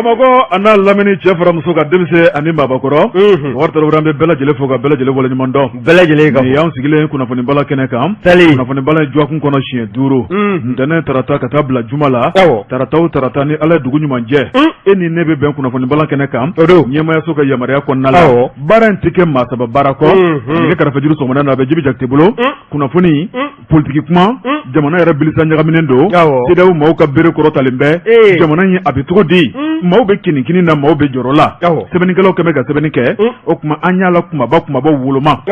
Bamakɔ a n'a lamini, cɛ fara muso kan, denmisɛn ani maabakɔrɔ, Bubakari Tarawele, an bɛ bɛɛ lajɛlen fo ka bɛɛ lajɛlen waleɲuman dɔn. Bɛɛ lajɛlen ka Nin y'an sigilen kunnafoni bala kɛnɛ kan. Kunnafoni bala ye dɔgɔkun kɔnɔ siɲɛ 5, ntɛnɛn, tarata ka taa bila juma la. Tarata o tarata, ni Ala ye dugu ɲuman jɛ, e ni ne bɛ bɛn kunnafoni bala kɛnɛ kan. O don. Ɲɛmayaso ka yamaruya kɔnɔna la, baara in tɛ kɛ maa saba baara kɔ. Nɛgɛ karafejuru sɔgɔmada na, a bɛ Jibi Jakite bolo. Kunnafoni, politiki kuma, jamana yɛrɛ bilisa ɲagaminen don. CEDEAO maaw ka bere kɔrɔtalen bɛ jamana in, a bɛ cogo di? Maaw bɛ kinikini na, maaw bɛ jɔrɔ la. Sɛbɛnnikɛlaw kɛmɛ ka sɛbɛnni kɛ. O tuma an y'a la kumaba kumabaw woloma,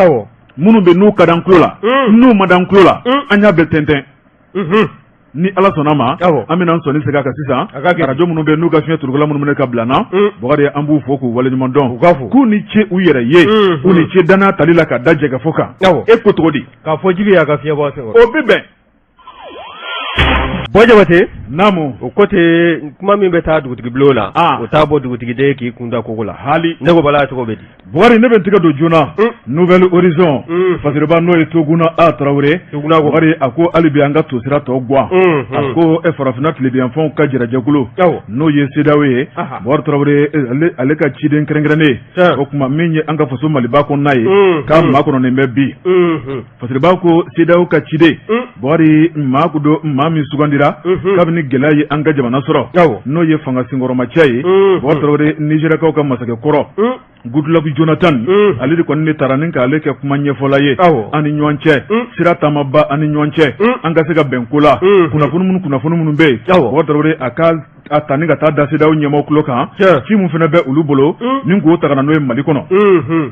minnu bɛ n'u ka d'an tulo la, n'u ma d'an tulo la, an y'a bɛɛ tɛntɛn. Ni Ala sɔnna ma, an bɛna sɔnni segin a kan sisan. Arajo minnu bɛ n'u ka fiɲɛ turukala minnu minɛ ka bila na, Bubakari, an b'u fo k'u waleɲuman dɔn. U k'a fo. K'u ni ce u yɛrɛ ye, u ni ce danaya tali la ka da jɛkafɔ kan. E ko cogo di? K'a fɔ Jibi y'a ka fiɲɛ bɔ sen kɔrɔ. O bɛ bɛn. Bɔ Jabate. Naamu. O ko ten, kuma min bɛ taa dugutigi bulon la, o t'a bɔ dugutigi k'i kun da kogo la. Hali ne ko Bala, cogo bɛ di? Bubakari, ne bɛ n tɛgɛ don joona Nouvel Horizon. Fasiriba, n'o ye Toguna A Tarawele, Bubakari, a ko hali bi an ka tosira tɔ gan. A ko farafinna tilebinyanfanw ka jɛrɛjɛkulu, n'o ye CEDEAO ye, Bubakari Tarawele, ale ka ciden kɛrɛnkɛrɛnnen, o tuma min ye an ka faso Maliba kɔnɔna ye, k'a makɔnɔnen bɛ bi. Fasiriba ko CEDEAO ka ciden, Bubakari, maa ko don, maa min sugandira kabini gɛlɛya ye an ka jamana sɔrɔ, n'o ye fanga senkɔrɔmacɛ ye, Bubakari Tarawele, Nizeriyakaw ka masakɛ kɔrɔ Goodluck Jonathan, ale de kɔni de taara ni k'ale kɛ kuma ɲɛfɔla ye an ni ɲɔgɔn cɛ, sira taamaba an ni ɲɔgɔn cɛ, an ka se ka bɛn ko la. Kunnafoni minnu bɛ yen, Bubakari Tarawele, a ka a ta ni ka taa da CEDEAO ɲɛmaaw tulo kan, ci min fana bɛ olu bolo ni k'o ta ka na n'o ye Mali kɔnɔ.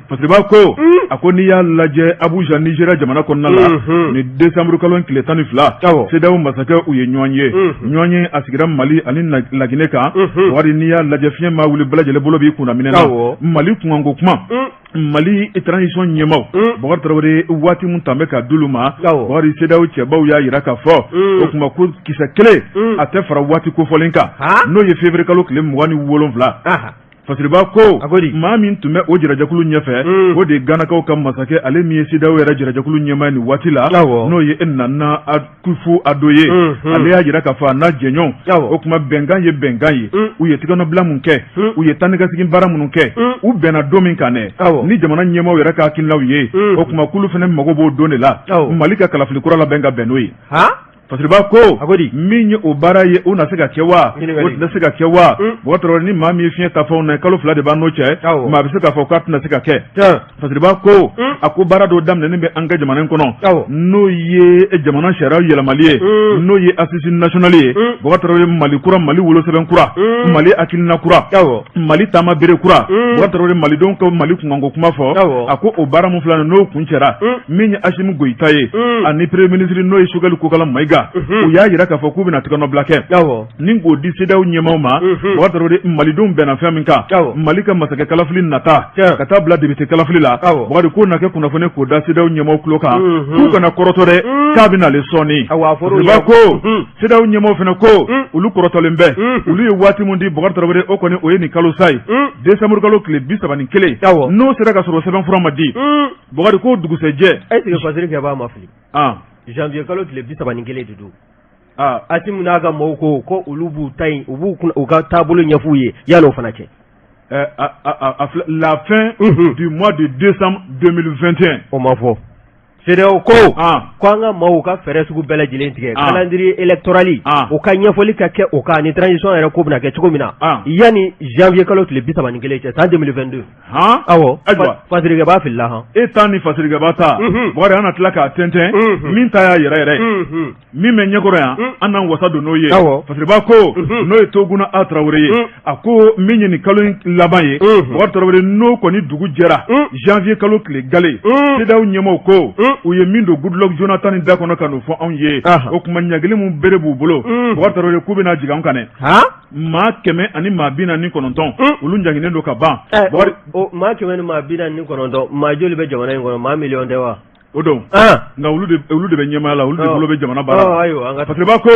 Fasiriba ko, a ko n'i y'a lajɛ Abuja, Nizeriya jamana kɔnɔna la, ni décembre kalo tile 12, CEDEAO masakɛ, u ye ɲɔgɔn ye. Ɲɔgɔn ye a sigira Mali ani Laginɛ kan. Wari, n'i y'a lajɛ, fiɲɛ maa wuli, bɛɛ lajɛlen bolo b'i kunna minɛ na. Mali kunkanko kuma, Mali transition ɲɛmaaw, Bubakari Tarawele, waati min tun bɛ ka d'olu ma, Bubakari, CEDEAO cɛbaw y'a jira k'a fɔ o tuma ko kisɛ kelen a tɛ fara waati kofɔlen kan, n'o ye février kalo tile 27. Fasiriba ko maa min tun bɛ o jɛrɛjɛkulu ɲɛfɛ, o de ye Ganakaw ka masakɛ, ale min ye CEDEAO yɛrɛ jɛrɛjɛkulu ɲɛmaa ye nin waati la, n'o ye Nana Akufo Addo ye. Ale y'a jira k'a fɔ a n'a jɛɲɔgɔn, o tuma bɛnkan ye bɛnkan ye. U ye tɛgɛnɔbila mun kɛ, u ye taa ni ka segin baara minnu kɛ, u bɛnna don min kan dɛ, ni jamana ɲɛmaaw yɛrɛ ka hakilinaw ye, o tuma k'olu fana mago b'o don de la, Mali ka kalafili kura labɛn ka bɛn n'o ye. Fasiriba ko min ye o baara ye, o na se ka kɛ wa, o tɛna se ka kɛ wa? Bubakari Tarawele, ni maa min ye fiɲɛ ta fɛnw na, kalo 2 de b'an n'o cɛ, maa bɛ se k'a fɔ k'a tɛna se ka kɛ. Fasiriba ko, a ko baara dɔ daminɛnen bɛ an ka jamana in kɔnɔ, n'o ye jamana sariya yɛlɛmali ye, n'o ye assise nationale ye. Bubakari Tarawele, Mali kura, Mali wolosɛbɛn kura, Mali hakilina kura, Mali taama bere kura, Bubakari Tarawele, malidenw ka Mali kunkanko kuma fɔ, a ko o baara min filɛ, n'o kuncɛra, min ye Asimi Goyita ye ani premier ministre, n'o ye Sogɛli Kokala Mayiga, u y'a jira k'a fɔ k'u bɛna tɛgɛnɔbila kɛ ni k'o di CEDEAO ɲɛmaaw ma. Bubakari Tarawele, malidenw bɛnna fɛn min kan, Mali ka masakɛ kalafili nata ka taa bila député kalafili la, Bubakari, k'o na kɛ kunnafoni k'o da CEDEAO ɲɛmaaw tulo kan, k'u kana kɔrɔtɔ dɛ, k'a bɛ nalen sɔɔni. Fasiriba ko CEDEAO ɲɛmaaw fana ko olu kɔrɔtɔlen bɛ. Olu ye waati min di, Bubakari Tarawele, o kɔni o ye nin kalo sa ye, décembre kalo tile 31. N'o sera ka sɔrɔ sɛbɛnfura ma di, Bubakari, ko dugusɛjɛ. Est-ce que Fasirikɛba ma fili? Janvier kalo tile 31 de don. Asimi n'a ka maaw ko olu b'u ta yen, u b'u u ka taabolo ɲɛf'u ye yan'o fana cɛ. La fin du mois de décembre 2021. O ma fɔ. CEDEAO ko ko an ka maaw ka fɛɛrɛ sugu bɛɛ lajɛlen tigɛ, calendrier électoral, o ka ɲɛfɔli ka kɛ o kan ni transition yɛrɛ ko bɛna kɛ cogo min na, yanni janvier kalo tile 31 cɛ san 2022. Awɔ. Ayiwa. Fasirikɛba filila han. E ta ni Fasirikɛba ta, Bubakari, an na tila k'a tɛntɛn. Min ta y'a yɛrɛ yɛrɛ, min bɛ ɲɛkɔrɔ yan, an n'an wasa don n'o ye. Fasiriba ko, n'o ye Toguna A Tarawele ye, a ko min ye nin kalo in laban ye, Bubakari Tarawele, n'o kɔni dugu jɛra, janvier kalo tile gale, CEDEAO ɲɛmaaw ko u ye min don Goodluck Jonathan da kɔnɔ ka n'o fɔ anw ye, o tuma ɲangili min bere b'u bolo, Bubakari Tarawele, k'u bɛna jigin an kan dɛ. Maa 149, olu ɲanginen don ka ban. Maa 149, maa joli bɛ jamana in kɔnɔ? Maa miliyɔn tɛ wa? O don nka olu de bɛ ɲɛmaaya la, olu de bolo bɛ jamana baara la. Ayiwa, an ka Fasiriba ko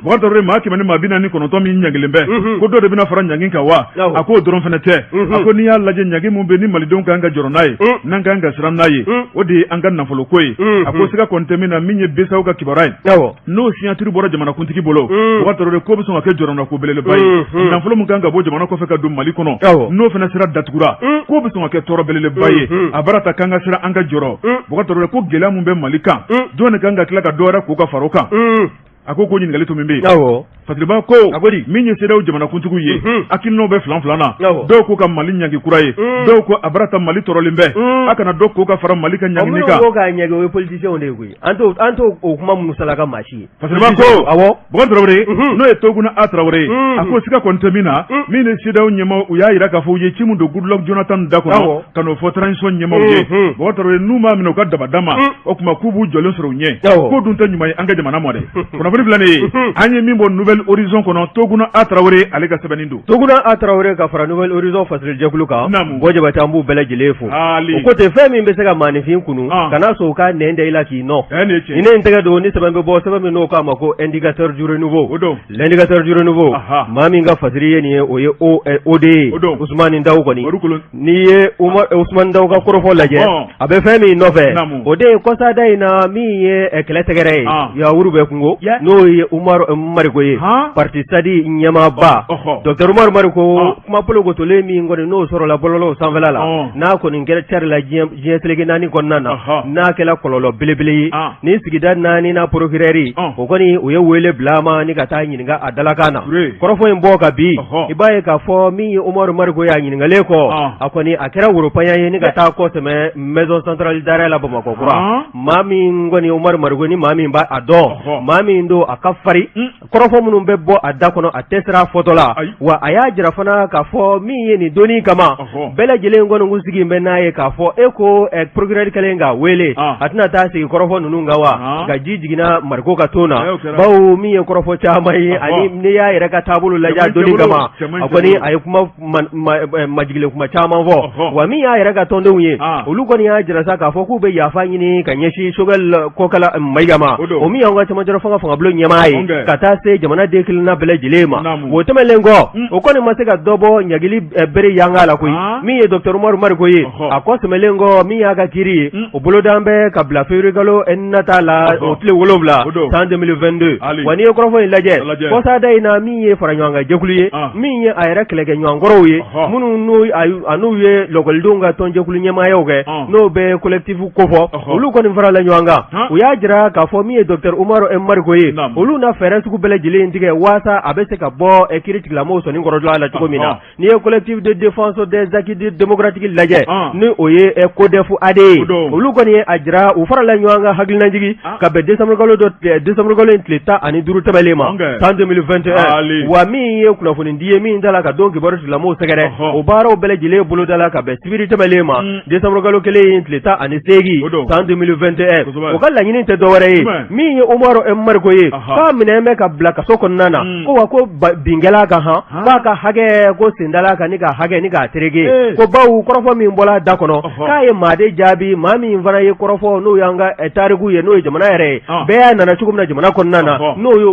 Bubakari Tarawele, maa 149 min ɲangilen bɛ, ko dɔ de bɛna fara ɲangi kan wa? A k'o dɔrɔn fana tɛ. A ko n'i y'a lajɛ, ɲangi min bɛ ni malidenw kan ka jɔrɔ n'a ye, n'an kan ka siran n'a ye, o de ye an ka nafoloko ye. A ko siga kɔni tɛ min na, min ye BCEAO ka kibaruya ye, n'o signature bɔra jamanakuntigi bolo, Bubakari Tarawele, k'o bɛ sɔn ka kɛ jɔrɔnako belebeleba ye. Nafolo min kan ka bɔ jamana kɔfɛ ka don Mali kɔnɔ, n'o fana sira datugura, k'o bɛ sɔn ka kɛ tɔɔrɔ belebeleba ye. A baara ta k'an ka siran, an ka jɔrɔ. Bubakari Tarawele ko gɛlɛya min bɛ Mali kan, jɔn de kan ka tila ka dɔ wɛrɛ ko ka fara o kan? A ko ɲininkali to min bɛ yen. Fasiriba ko min ye CEDEAO jamanakuntigiw ye, hakilinaw bɛ filan filan na. Dɔw ko ka Mali ɲangi kura ye, dɔw ko a bara ta Mali tɔɔrɔlen bɛ, a kana dɔ ko ka fara Mali ka ɲangini kan. Ko k'a ɲangi, o ye politiciens de ye koyi. An t'o o kuma musalaka maa si ye. Fasiriba ko awɔ, Bubakari Tarawele, n'o ye Toguna A Tarawele ye, a ko siga kɔni tɛ min na, min ni CEDEAO ɲɛmaaw, u y'a jira k'a fɔ u ye ci min don Goodluck Jonathan da kɔnɔ ka n'o fɔ transition ɲɛmaaw ye, Bubakari Tarawele, n'u m'a minɛ u ka dabada ma, o tuma k'u b'u jɔlen sɔrɔ u ɲɛ. K'o dun tɛ ɲuman ye an ka jamana ma dɛ. Kunnafoni filɛ nin ye, an ye min bɔ Nouvel Horizon kɔnɔ, Toguna A Tarawele, ale ka sɛbɛnni don. Toguna A Tarawele ka fara Nouvel Horizon fasirijɛkulu kan, Buwa Jabate, an b'u bɛɛ lajɛlen fo. O ko ten, fɛn min bɛ se ka maaninfin kunu, kana sɔn u ka nɛn da i la k'i nɔ. Ni ne n tɛgɛ don ni sɛbɛn bɛ bɔ, sɛbɛn min n'o k'a ma ko Indicateur du renouveau, l'Indicateur du renouveau, maa min ka fasiri ye nin ye, o ye o de ye Usumani Dawu. Kɔni n'i ye Usumani Dawu ka kɔrɔfɔ lajɛ, a bɛ fɛn min nɔfɛ, o de ye kɔsada in na min ye kɛlɛ tɛgɛrɛ ye yawuru bɛ kungo, n'o ye Umaru Mariko ye, parti SADI ɲɛmaaba docteur Umaru Mariko. Kuma polokotolen min kɔni n'o sɔrɔla bɔlɔlɔw sanfɛla la, n'a kɔni kɛra carila diɲɛ seleke naani kɔnɔna na, n'a kɛra kɔlɔlɔ belebele ye ni sigida naani na, procureur o kɔni u ye wele bila a ma ni ka taa ɲininka a dalakan na. Kɔrɔfɔ in bɔ ka bi, i b'a ye k'a fɔ min ye Umaru Mariko ye, a ɲininkalen kɔ, a kɔni a kɛra woropanya ye ni ka taa kɔ tɛmɛ maison centrale d'arrêt la Bamakɔ kura. Maa min kɔni Umaru Mariko, ni maa min b'a a dɔn, maa min don a ka farin, kɔrɔfɔ minnu bɛ bɔ a da kɔnɔ, a tɛ siran fɔtɔ la. Wa a y'a jira fana k'a fɔ min ye nin doni kama, bɛɛ lajɛlen kɔni kun sigi bɛ n'a ye k'a fɔ e ko procureur kɛlen k'a wele, a tɛna taa sigi kɔrɔfɔ ninnu kan wa? Nka ji jiginna Mariko ka ton na, bawo min ye kɔrɔfɔ caman ye, ani n'i y'a yɛrɛ ka taabolo lajɛ a doni kama, a kɔni a ye kuma majigilen kuma caman fɔ. Wa min y'a yɛrɛ ka tɔndenw ye, olu kɔni y'a jira sa k'a fɔ k'u bɛ yafa ɲini ka ɲɛsin Choguel Kokala Mayiga ma, o min y'anw ka cɛmancɛ fanga fangabulon ɲɛmaa ye, ka taa se jamanaden kelenna bɛɛ lajɛlen ma. O tɛmɛnlen kɔ, o kɔni ma se ka dɔ bɔ ɲagili bere yanga la koyi. Min ye docteur Umaru Mariko ye, a kɔ tɛmɛnlen kɔ, min y'a ka kiri ye, o bolodan bɛ ka bila février kalo nata la, o tile 7, san 2022. Wa n'i ye kɔrɔfɔ in lajɛ kɔsada in na, min ye fara ɲɔgɔn kan jɛkulu ye, min ye a yɛrɛ kɛlɛkɛɲɔgɔnkɔrɔw ye, minnu n'u a n'u ye lɔkɔlidenw ka tɔnjɛkulu ɲɛmaayaw kɛ, n'o bɛ collectif kofɔ, olu kɔni farala ɲɔgɔn kan. U y'a jira k'a fɔ min ye docteur Umaru Mariko ye, olu na fɛɛrɛ sugu bɛɛ lajɛlen tigɛ waasa a bɛ se ka bɔ kiiritigɛlamɔgɔw sɔnni kɔrɔ la cogo min na. N'i ye collectif de défense des acquis démocratiques lajɛ, ni o ye CODEF AD ye, olu kɔni ye a jira u farala ɲɔgɔn kan hakilinajigi ka bɛn décembre kalo dɔ, décembre kalo in tile 15 tɛmɛnlen ma, san 2021. Wa min ye kunnafoni di ye min da la ka don kibaru tigilamɔgɔw sɛgɛrɛ, o baaraw bɛɛ lajɛlen bolodala ka bɛn sibiri tɛmɛnlen ma, décembre kalo kelen in tile 18, san 2021. O ka laɲini tɛ dɔwɛrɛ ye, min ye Umaru Mariko ye, k'a minɛ bɛ ka bila kaso kɔnɔna na, ko wa ko binkɛla kan han, k'a ka hakɛ ko sendala kan ni ka hakɛ ni k'a tereke, ko bawo kɔrɔfɔ min bɔra da kɔnɔ, k'a ye maa de jaabi, maa min fana ye kɔrɔfɔ, n'o y'an ka tariku ye, n'o ye jamana yɛrɛ ye, bɛɛ y'a nana cogo min na jamana kɔnɔna na, n'o ye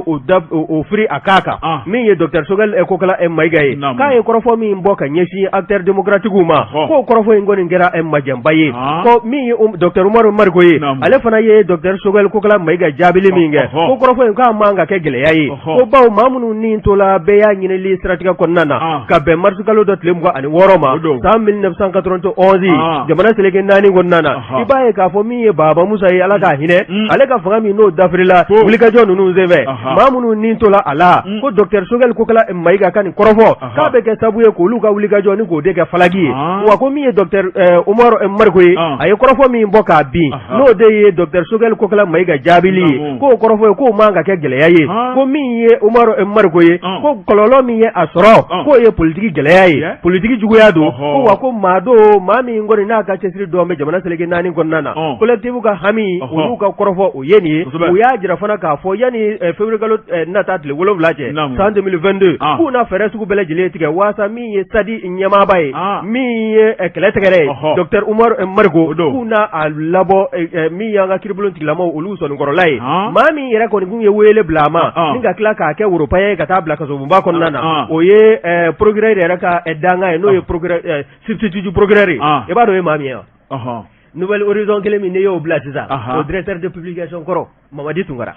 o firi a kan kan. Min ye docteur Choguel Kokala Mayiga ye, k'a ye kɔrɔfɔ min bɔ ka ɲɛsin acteurs démocratiques ma, k'o kɔrɔfɔ in kɔni kɛra majɛnba ye. Ko min ye docteur Umaru Mariko ye, ale fana ye docteur Choguel Kokala Mayiga jaabili min kɛ, ko kɔrɔfɔ in k'a man ka kɛ gɛlɛya ye, ko bawo maa minnu ni tola bɛɛ y'a ɲinili siratigɛ kɔnɔna na ka bɛn mars kalo dɔ tile 26 ma, san 1991, jamana seleke naani kɔnɔna na, i b'a ye k'a fɔ min ye Baba Musa ye, Ala k'a hinɛ, ale ka fanga min n'o dafirila wulikajɔ ninnu senfɛ, maa minnu ni tola a la, ko docteur Choguel Kokala Mayiga ka nin kɔrɔfɔ k'a bɛ kɛ sababu ye k'olu ka wulikajɔ ni k'o de kɛ falaki ye. Wa ko min ye docteur Umaru Mariko ye, a ye kɔrɔfɔ min bɔ k'a bin, n'o de ye docteur Choguel Kokala Mayiga jaabili ye, k'o kɔrɔfɔ ye k'o man ka kɛ gɛlɛya ye ko min ye Umaru Mariko ye ko kɔlɔlɔ min ye a sɔrɔ k'o ye politiki gɛlɛya ye politiki juguya don ko wa ko maa don maa min kɔni n'a ka cɛsiri dɔn bɛ jamana seleke naani kɔnɔna na collectif ka hami olu ka kɔrɔfɔ o ye nin ye u y'a jira fana k'a fɔ yanni février kalo nata tile 7 cɛ san 2022 k'u na fɛɛrɛ sugu bɛɛ lajɛlen tigɛ waasa min ye SADI ɲɛmaaba ye min ye kɛlɛ tɛgɛrɛ ye docteur Umaru Mariko k'u na a labɔ min y'an ka kiiribulon tigilamaw olu sɔnnikɔrɔla ye maa min yɛrɛ kɔni kun ye wele bila a ma ni ka tila k'a kɛ woropaye ye ka taa bila kasobonba kɔnɔna na o ye procureur yɛrɛ ka dankan ye n'o ye procureur substitut du procureur ye i b'a dɔn o ye maa min ye wa Nouvel Horizon kelen min n'i y'o bila sisan o directeur de publication kɔrɔ Mamadi Tunkara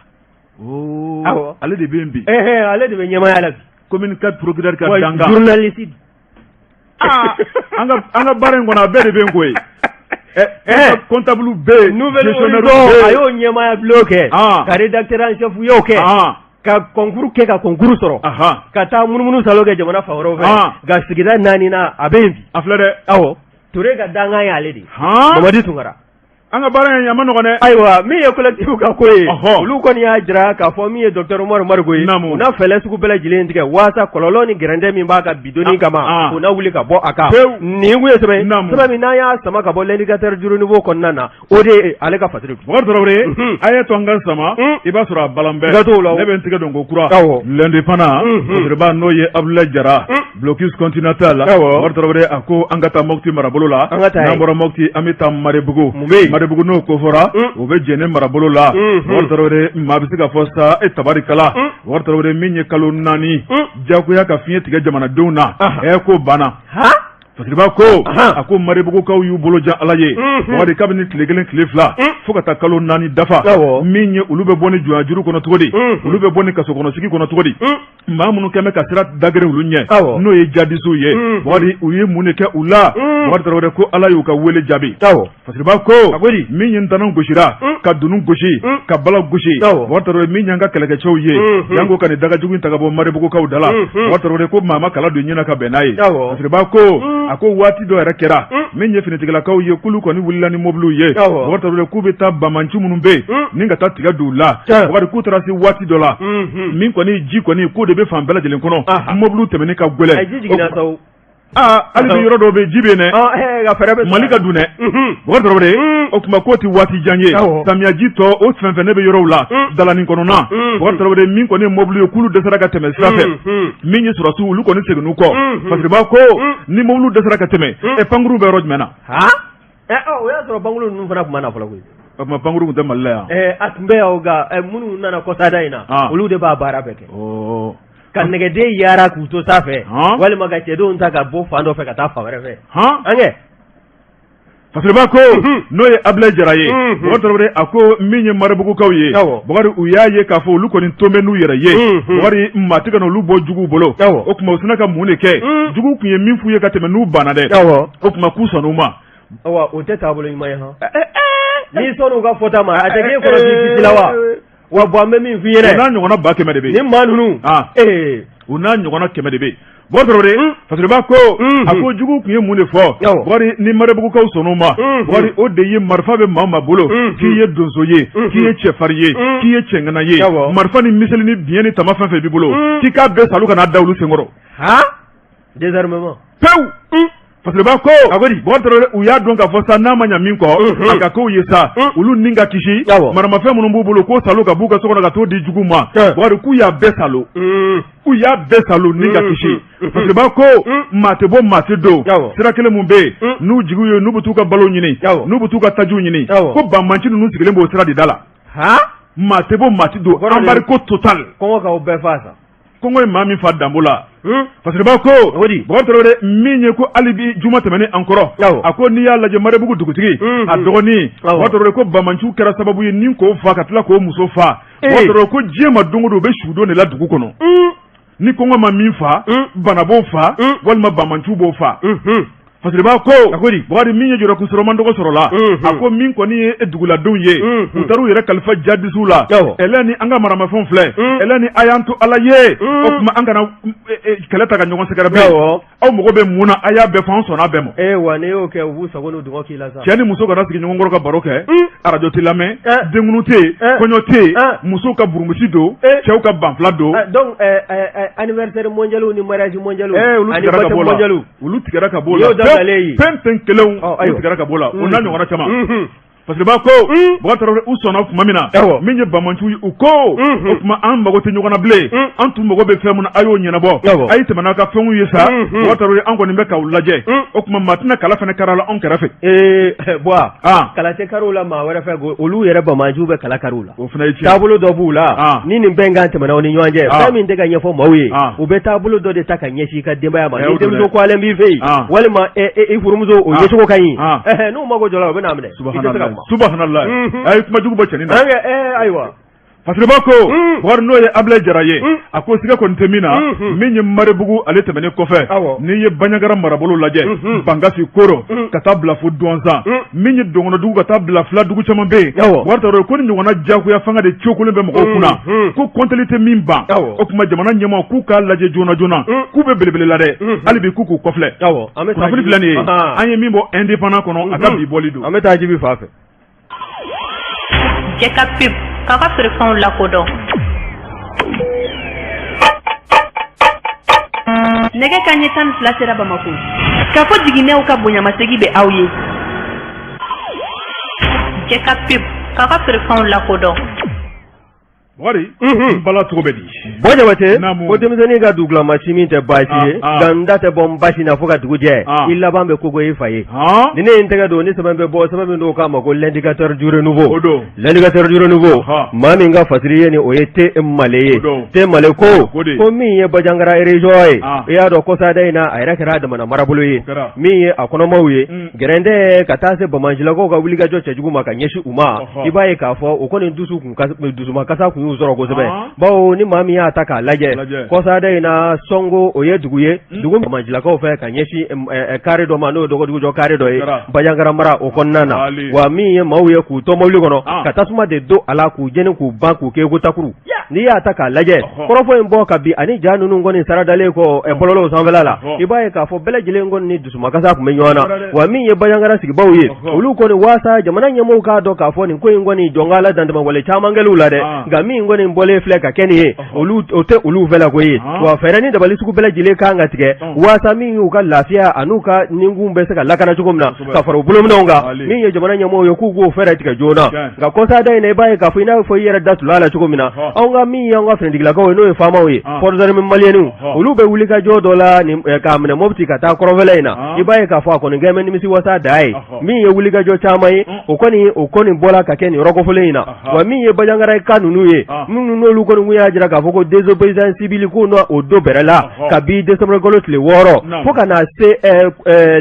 awɔ ale de bɛ yen bi ale de bɛ ɲɛmaaya la bi commune 4 procureur ka dankan journaliste an ka baara in kɔnɔ a bɛɛ de bɛ yen koyi comptable bɛ yen Nouvel Horizon a y'o ɲɛmaaya bulon kɛ ka rédacteur en chef y'o kɛ ka concours kɛ ka concours sɔrɔ ka taa munumunu salo kɛ jamana fan wɛrɛw fɛ nka sigida naani na a bɛ yen bi a filɛ dɛ awɔ Ture ka dankan ye ale de ye Mamadi Tunkara an ka baara in a man nɔgɔn dɛ ayiwa min ye collectif ka ko ye olu kɔni y'a jira k'a fɔ min ye docteur Umaru Mariko ye u na fɛɛrɛ sugu bɛɛ lajɛlen tigɛ waasa kɔlɔlɔ ni gɛrɛntɛ min b'a kan bi donni kama u na wuli ka bɔ a kan nin kun ye sɛbɛn sɛbɛn min n'an y'a sama ka bɔ l'indicateur du renouveau kɔnɔna na o de ye ale ka fasiri Bukari Tarawele a ye to an ka sama i b'a sɔrɔ a balan bɛɛ ne bɛ n tigɛ don ko kura l'indépendant fasiriba n'o ye Abdoulaye Jara blocus continental Bukari Tarawele a ko an ka taa Mopti marabolo la n'an bɔra Mopti an bɛ taa Marebugu Marebugu n'o kofɔra o bɛ Jɛnɛ marabolo la Bukari Tarawele maa bɛ se ka fɔ sa e tabarikala Bukari Tarawele min ye kalo 4 jagoya ka fiɲɛ tigɛ jamanadenw na ɛ ko banna Fasiriba ko a ko Marebugukaw y'u bolo jan Ala ye Bakari kabini tile 1 tile 2 fo ka taa kalo 4 dafa min ye olu bɛ bɔ ni jɔnya juru kɔnɔ cogo di olu bɛ bɔ ni kaso kɔnɔ sigi kɔnɔ cogo di maa minnu kɛlen bɛ ka sira dageren olu ɲɛ n'o ye jadisiw ye Bakari u ye mun de kɛ u la Bakari Tarawele ko Ala y'u ka wele jaabi Fasiriba ko min ye ntanan gosira ka dunun gosi ka bala gosi Bakari Tarawele min y'an ka kɛlɛkɛcɛw ye janko ka nin dagajugu in ta ka bɔ Marebugukaw da la Bakari Tarawele ko maa ma kala don ɲin na ka bɛn n'a ye Fasiriba ko a ko waati dɔ yɛrɛ kɛra min ye finitigilakaw ye k'olu kɔni wulila ni mobiliw ye Bakari Tarawele k'u bɛ taa banbaanci minnu bɛ yen ni ka taa tiga don u la Bakari k'u taara se waati dɔ la min kɔni ji kɔni k'o de bɛ fan bɛɛ lajɛlen kɔnɔ mobiliw tɛmɛni ka gɛlɛn Aa hali bi yɔrɔ dɔw bɛ ji bɛ yen dɛ Mali ka dun dɛ Bukari Tarawele o tuma k'o tɛ waati jan ye samiyaji tɔ o fɛn fɛn ne bɛ yɔrɔw la dalanin kɔnɔna Bukari Tarawele min kɔni ye mobili ye k'olu dɛsɛra ka tɛmɛ sira fɛ min ye sɔrɔdasiw olu kɔni seginn'u kɔ Fasiriba ko ni mobili dɛsɛra ka tɛmɛ ɛ pankuru bɛ yɔrɔ jumɛn na o y'a sɔrɔ pankuru ninnu fana tun ma na fɔlɔ koyi o tuma pankuru tun tɛ Mali la yan a tun bɛ yan nka minnu nana kɔsada in na olu de b'a baara bɛɛ kɛ ka nɛgɛden yaara k'u to sanfɛ walima ka cɛdenw ta ka bɔ fan dɔ fɛ ka taa fan wɛrɛ fɛ an kɛ Fasiriba ko n'o ye Abulayi Jara ye Bukari Tarawele a ko min ye Marebugukaw ye Bukari u y'a ye k'a fɔ olu kɔni tolen bɛ n'u yɛrɛ ye Bukari maa tɛ ka na olu bɔ juguw bolo o tuma u sinna ka mun de kɛ juguw tun ye min f'u ye ka tɛmɛ n'u banna dɛ o tuma k'u sɔnn'u ma o tɛ taabolo ɲuman ye hɔn n'i sɔnn'u ka fɔta ma a tɛ k'e kɔnɔ k'i kisila wa wa bon an bɛ min f'i ɲɛna o n'a ɲɔgɔnna 100 000 de bɛ yen nin maa ninnu u n'a ɲɔgɔnna 100 de bɛ yen Bukari Tarawele Fasiriba ko a ko juguw tun ye mun de fɔ Bukari ni Marebugukaw sɔnn'o ma Bukari o de ye marifa bɛ maa o maa bolo k'i ye donso ye k'i ye cɛfarin ye k'i ye cɛŋana ye marifa ni miseli ni biɲɛ ni tama fɛn fɛn b'i bolo k'i k'a bɛɛ salu ka n'a da olu senkɔrɔ désarmement pewu Fasiriba ko Bukari Tarawele u y'a dɔn k'a fɔ sa n'a ma ɲa min kɔ a ka k'u ye sa olu ni ka kisi maramafɛn minnu b'u bolo k'o salu ka b'u ka so kɔnɔ ka t'o di jugu ma Bukari k'u y'a bɛɛ salu u y'a bɛɛ salu ni ka kisi Fasiriba ko maa tɛ bɔ maa tɛ don sira kelen min bɛ yen n'u jigiw ye n'u bɛ t'u ka balo ɲini n'u bɛ t'u ka tajiw ɲini ko banbaanci ninnu sigilen b'o sira de da la maa tɛ bɔ maa tɛ don embargo total kɔngɔ k'aw bɛɛ faa sa kɔngɔ ye maa min fa danbo la Fasiriba ko Bukari Tarawele min ye ko hali bi juma tɛmɛnen an kɔrɔ a ko n'i y'a lajɛ Marebugu dugutigi a dɔgɔnin Bukari Tarawele ko banbaanciw kɛra sababu ye ni k'o fa ka tila k'o muso fa Bukari Tarawele ko diɲɛ ma don o don u bɛ sudon de la dugu kɔnɔ ni kɔngɔ ma min fa bana b'o fa walima banbaanciw b'o fa. Fasiriba ko a ko di Bukari min ye jɔrɔkun sɔrɔ man dɔgɔ sɔrɔ la a ko min kɔni ye duguladenw ye u taara u yɛrɛ kalifa jadisiw la ɛlɛ ni an ka maramafɛnw filɛ ɛlɛ ni a y'an to Ala ye o tuma an kana kɛlɛ ta ka ɲɔgɔn sɛgɛrɛ bilen aw mago bɛ mun na a y'a bɛɛ fɔ an sɔnna bɛɛ ma ee wa n'i y'o kɛ u b'u sago n'u dungɔ k'i la sa cɛ ni muso kana sigi ɲɔgɔn kɔrɔ ka baro kɛ arajo tɛ lamɛn denkundu tɛ yen kɔɲɔ tɛ yen musow ka burumusi don cɛw ka banfula don donc anniversaire mondial ni mariage mondial olu tigɛra ka bɔ la olu tigɛra ka bɔ la fɛn fɛn kelenw olu tigɛra ka bɔ la o n'a ɲɔgɔnna caman Fasiriba ko Bukari Tarawele u sɔnna tuma min na min ye banbaanciw ye u ko o tuma an mago tɛ ɲɔgɔn na bilen an tun mago bɛ fɛn min na a y'o ɲɛnabɔ a ye tɛmɛ n'aw ka fɛnw ye sa Bukari Tarawele an kɔni bɛ k'aw lajɛ o tuma maa tɛna kala fana kari la anw kɛrɛfɛ ee Buwa kala tɛ kari u la maa wɛrɛ fɛ olu yɛrɛ banbaanciw bɛ kala kari u la o fana ye tiɲɛ taabolo dɔ b'u la ni nin bɛnkan tɛmɛna u ni ɲɔgɔn cɛ fɛn min tɛ ka ɲɛfɔ maaw ye u bɛ taabolo dɔ de ta ka ɲɛsin i ka denbaya ma ni denmuso kɔlen b'i fɛ yen walima i furumuso o yecogo ka ɲi n'u mago jɔra u bɛ n'a minɛ subhanallah a ye kuma jugu bɔ cɛnin na ayiwa Fasiriba ko Bukari n'o ye Abilaye Jara ye a ko siga kɔni tɛ min na min ye Maribugu ale tɛmɛnen kɔfɛ n'i ye Banjagara marabolo lajɛ Bankasi Koro ka taa bila fo Duwanzan min ye dɔgɔnɔdugu ka taa bila filadugu caman bɛ yen Bukari Tarawele ko ni ɲɔgɔnna jagoya fanga de cokolen bɛ mɔgɔw kunna ko kɔnteli tɛ min ban o tuma jamana ɲɛmaa k'u k'a lajɛ joona joona k'u bɛ belebele la dɛ hali bi k'u k'u kɔfilɛ kunnafoni filɛ nin ye an ye min bɔ Indépendant kɔnɔ a ka bi bɔli don an bɛ taa Jibi fan fɛ Jɛ ka pub k'aw ka feerefɛnw lakodɔn. Nɛgɛ kanɲɛ 12 sera Bamakɔ. Kafo jiginɛw ka bonyamasegin bɛ aw ye. Jɛ ka pub k'aw ka feerefɛnw lakodɔn. Bukari bala cogo bɛ di Buwa Jabate ko denmisɛnnin ka dugulama si min tɛ baasi ye nka n da tɛ bɔ n basi na fo ka dugu jɛ i laban bɛ kogo i fa ye ni ne ye n tɛgɛ don ni sɛbɛn bɛ bɔ sɛbɛn min n'o k'a ma ko l'indicateur du renouveau l'indicateur du renouveau maa min ka fasiri ye nin o ye T Male ye T Male ko ko min ye Banjagara région ye i y'a dɔn kɔsada in na a yɛrɛ kɛra a damana marabolo ye min ye a kɔnɔmaw ye gɛrɛntɛ ka taa se banbaancilakaw ka wulikajɔ cɛjugu ma ka ɲɛsin u ma i b'a ye k'a fɔ o kɔni dusu dusumakasa tun y'u sɔrɔ kosɛbɛ bawo ni maa min y'a ta k'a lajɛ kɔsada in na Sɔngo o ye dugu ye dugu banbaancilakaw fɛ ka ɲɛsin kare dɔ ma n'o ye dɔgɔdugujɔ kare dɔ ye Banjagara mara o kɔnɔna na wa min ye maaw ye k'u to mobili kɔnɔ ka tasuma de don a la k'u jeni k'u ban k'u kɛ ko takuru n'i y'a ta k'a lajɛ kɔrɔfɔ in bɔ ka bin ani ja ninnu kɔni saradalen kɔ bɔlɔlɔw sanfɛla la i b'a ye k'a fɔ bɛɛ lajɛlen kɔni ni dusumakasa tun bɛ ɲɔgɔn na wa min ye Banjagara sigibaw ye olu kɔni waasa jamana ɲɛmɔgɔw k'a dɔn k'a fɔ nin ko in kɔni jɔn k'Ala dantɛmɛwale caman kɛlen la dɛ nka min kɔni bɔlen filɛ ka kɛ nin ye olu o tɛ olu fɛla ko ye wa fɛɛrɛ ni dabali sugu bɛɛ lajɛlen kan ka tigɛ waasa min y'u ka lafiya an'u ka ninkun bɛ se ka lakana cogo min na ka fara u bolominɛnw kan min ye jamana ɲɛmɔgɔw ye k'u k'o fɛɛrɛ tigɛ joona nka kɔsada in na i b'a ye k'a fɔ i n'a fɔ i yɛrɛ da tula la cogo min na anw ka min y'an ka finitigilakaw ye n'o ye faamaw ye forces armées maliennes olu bɛ wuli ka jɔ dɔ la k'a minɛ Mopti ka taa kɔrɔnfɛla in na i b'a ye k'a fɔ a kɔni kɛlen bɛ nimisi wasa da ye min ye wuli ka jɔ caman ye o kɔni o kɔni bɔra ka kɛ nin yɔrɔ kofɔlen in na wa min ye Banjagaraka ninnu ye minnu n'olu kɔni tun y'a jira k'a fɔ ko désobéissance civile k'u na o don bɛrɛ la kabi décembre kalo tile 6 fo ka na se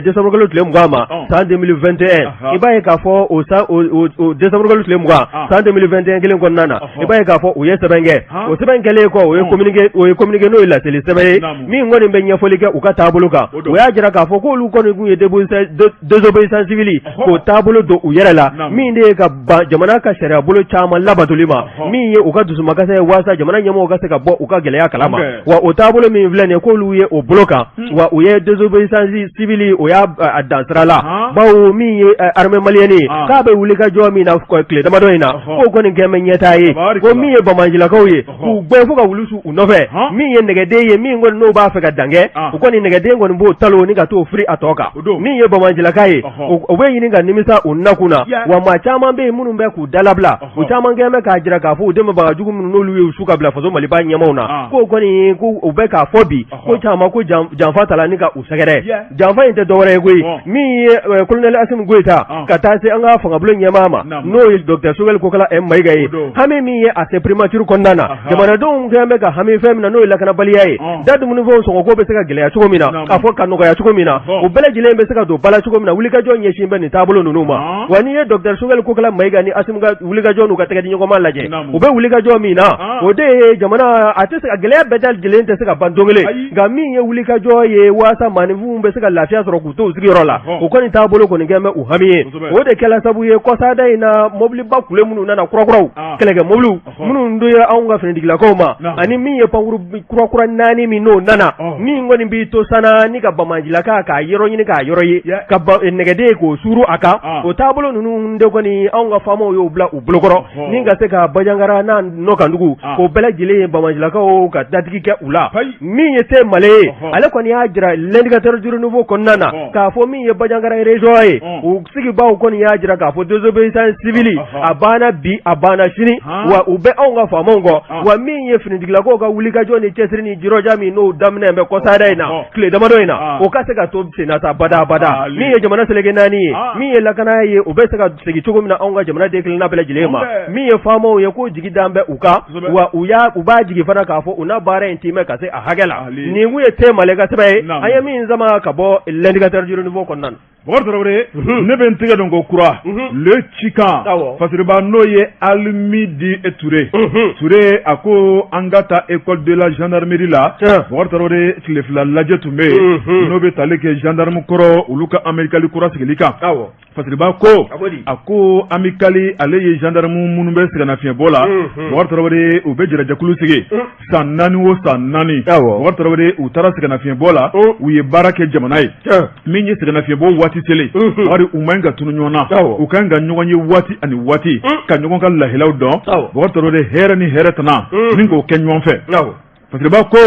décembre kalo tile 20 ma san 2021 i b'a ye k'a fɔ o san o décembre kalo tile 20 san 2021 kelen kɔnɔna na i b'a ye k'a fɔ u ye sɛbɛn kɛ o sɛbɛn kɛlen kɔ o ye communiqué o ye communiqué n'o ye laseli sɛbɛn ye min kɔni bɛ ɲɛfɔli kɛ u ka taabolo kan o y'a jira k'a fɔ k'olu kɔni tun ye désobéissance civile k'o taabolo don u yɛrɛ la min de ye ka ban jamana ka sariya bolo caman labatoli ma min ye u ka dusumakasa ye waasa jamana ɲɛmɔgɔw ka se ka bɔ u ka gɛlɛya kalama wa o taabolo min filɛ nin ye k'olu ye o bolo kan wa u ye désobéissance civile o y'a dan sira la bawo min ye armée malienne ye k'a bɛ wuli ka jɔ min na tile damadɔ in na k'o kɔni kɛlen bɛ ɲɛtaa ye ko min ye banbaancilakaw ye k'u gɛn fo ka wulu su u nɔfɛ min ye nɛgɛden ye min kɔni n'o b'a fɛ ka dan kɛ u kɔni nɛgɛden kɔni b'o talon ni ka t'o firi a tɔ kan min ye banbaancilaka ye u bɛ ɲini ka nimisa u nakun na wa maa caman bɛ yen minnu bɛ k'u dalabila u caman kɛlen bɛ k'a jira k'a fɔ u dɛmɛbaga jugu minnu n'olu ye u su ka bila faso Maliba ɲɛmaaw na k'o kɔni ko u bɛ k'a fɔ bi ko caman ko janfa tala ni ka u sɛgɛrɛ janfa in tɛ dɔwɛrɛ ye koyi min ye colonel Asimi Goyita ka taa se an ka fangabulon ɲɛmaa ma n'o ye docteur Sogɛli Kokala Mayiga ye hami min ye a se primature kɔnɔna na jamanadenw kɛlen bɛ ka hami fɛn min na n'o ye lakanabaliya ye da dumunifɛnw sɔngɔko bɛ se ka gɛlɛya cogo min na k'a fɔ ka nɔgɔya cogo min na o bɛɛ lajɛlen bɛ se ka don ba la cogo min na wulikajɔ ɲɛsin bɛ nin taabolo ninnu ma wa n'i ye docteur Sogɛli Kokala Mayiga ni Asimi ka wulikajɔ n'u ka tɛgɛdiɲɔgɔnma lajɛ u bɛ wuli wulikajɔ min na, o de ye jamana a tɛ se ka gɛlɛya bɛɛ lajɛlen tɛ se ka ban don kelen, nka min ye wulikajɔ ye waasa maaninfinw bɛ se ka lafiya sɔrɔ k'u to u sigiyɔrɔ la, o kɔni taabolo kɔni kɛlen bɛ u hami ye. O de kɛla sabu ye kɔsada in na, mɔbiliba kule minnu nana kurakuraw, kɛlɛkɛ mɔbiliw minnu dira anw ka finitigilakaw ma, ani min ye pankuru kurakura naani min n'o nana, min kɔni b'i to sanna ni ka banbaancilaka k'a yɔrɔ ɲini k'a yɔrɔ ye, ka nɛgɛden k'o suuru a kan. O taabolo ninnu de kɔni anw ka faamaw y'o bila u bolokɔrɔ ni ka se ka Banjagara n'a nɔkandugu k'o bɛɛ lajɛlen ye banbaancilakaw ka datigi kɛ u la. Min ye Tɛmale ye, ale kɔni y'a jira L'Indicateur du Renouveau kɔnɔna na k'a fɔ min ye Banjagara région ye, u sigibaaw kɔni y'a jira k'a fɔ désobéissance civile a banna bi, a banna sini, wa u bɛ anw ka faamaw kɔ. Wa min ye finitigilakaw ka wulikajɔ ni cɛsiri ni jirɔja min n'o daminɛ bɛ kɔsada in na tile damadɔ in na, o ka se ka to senna sa bada bada. Min ye jamana seleke naani ye, min ye lakana ye, o bɛ se ka segin cogo min na anw ka jamana den kelenna bɛɛ lajɛlen ma. Min ye faamaw ye, k'o jigi dan bɛ u kan, wa u y'a u b'a jigi fana k'a fɔ u na baara in timɛ ka se a hakɛ la. Nin kun ye Tɛmale ka sɛbɛn ye an ye min sama ka bɔ L'Indicateur du Renouveau kɔnɔna na. Bɔkari Tarawele, ne bɛ n tɛgɛ don ko kura le Cikan. Fasiriba n'o ye Alimidi Ture Ture, a ko an ka taa école de la gendarmerie la. Bɔkari Tarawele, tile fila lajɛ tun bɛ yen n'o bɛ tali kɛ gendarme kɔrɔ olu ka amicale kura sigili kan. Fasiriba ko a ko amicale ale ye gendarme minnu bɛ sɛgɛnnafiɲɛbɔ la, Bɔkari Tarawele, u bɛ jɛrɛjɛkulu sigi san 4 o san 4. Bɔkari Tarawele, u taara sɛgɛnnafiɲɛbɔ la, u ye baara kɛ jamana ye. Min ye sɛgɛnnafiɲɛbɔ waati selen, Bɔkari, u man ka tunu ɲɔgɔn na, u kan ka ɲɔgɔn ye waati ani waati ka ɲɔgɔn ka lahilaw dɔn. Bɔkari Tarawele, hɛrɛ ni hɛrɛ tana ni k'o kɛ ɲɔgɔn fɛ. Fasiriba ko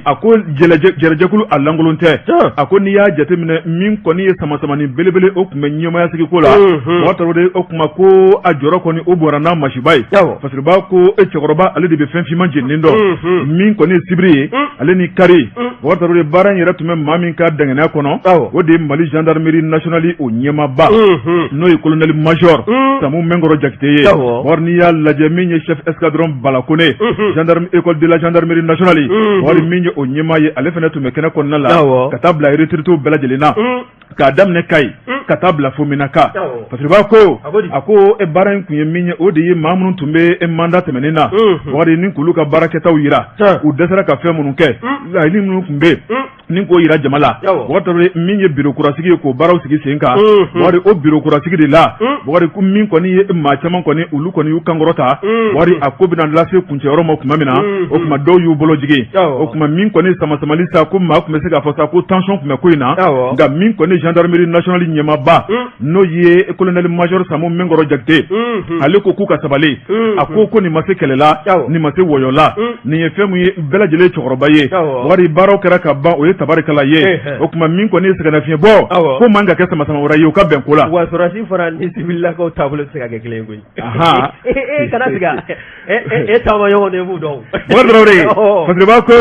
a ko jɛrɛjɛkulu a lankolon tɛ. A ko n'i y'a jateminɛ, min kɔni ye samasamani belebele o tun bɛ ɲɛmaaya sigiko la, Bɔkari Tarawele, o tuma ko a jɔrɔ kɔni o bɔra n'a masiba ye. Fasiriba ko e cɛkɔrɔba ale de bɛ fɛn finman jeninen dɔn. Min kɔni ye sibiri ye ale ni kari, Bɔkari Tarawele, baara in yɛrɛ tun bɛ maa min ka dɛngɛnɛya kɔnɔ, o de ye Mali gendarmerie nationale o ɲɛmaaba n'o ye colonel major Samu Mɛnkɔrɔ Jakite ye. Bɔkari, n'i y'a lajɛ, min ye chef escadron Bala Kone, gendarme école de la gendarmerie nationale, Bɔkari, min ye o ɲɛmaa ye, ale fana tun bɛ kɛnɛ kɔnɔna la ka taa bila retraités bɛɛ lajɛlen na, k'a daminɛ Kayi ka taa bila fo Menaka. Fasiriba ko a ko e baara in kun ye min ye, o de ye maa minnu tun bɛ e mandat tɛmɛnen na, Bɔkari, ni k'olu ka baarakɛtaw yira, u dɛsɛra ka fɛn minnu kɛ, laɲini minnu tun bɛ yen ni k'o yira jama la. Bɔkari Tarawele, min ye bureau kurasigi ye k'o baaraw sigi sen kan, Bɔkari, o bureau kurasigi de la, Bɔkari, ko min kɔni ye maa caman kɔni olu kɔni y'u kankɔrɔta. Bɔkari, a ko bɛna lase kuncɛyɔrɔ ma tuma min na, o tuma dɔw y'u bolo jigin. O tuma min kɔni samasamali sa, ko maa tun bɛ se k'a fɔ sa ko tension tun bɛ ko in na, nka min kɔni gendarmerie nationale ɲɛmaaba n'o ye colonel major Samu Mɛnkɔrɔ Jakite, ale ko k'u ka sabali. A ko ko nin ma se kɛlɛ la, nin ma se wɔyɔ la, nin ye fɛn min ye, bɛɛ lajɛlen cɛkɔrɔba ye. Bɔkari, baaraw kɛra ka ban, o ye tabarikala ye. O tuma min kɔni ye sɛgɛnnafiɲɛbɔ ko man ka kɛ samasama wɛrɛ ye, u ka bɛn ko la. Wa sɔrɔdasi fana ni sivililakaw taabolo tɛ se ka kɛ kelen ye koyi. Kana siga. E taama ɲɔgɔn de b'u dɔn. Bɔkari Tarawele, Fasiriba ko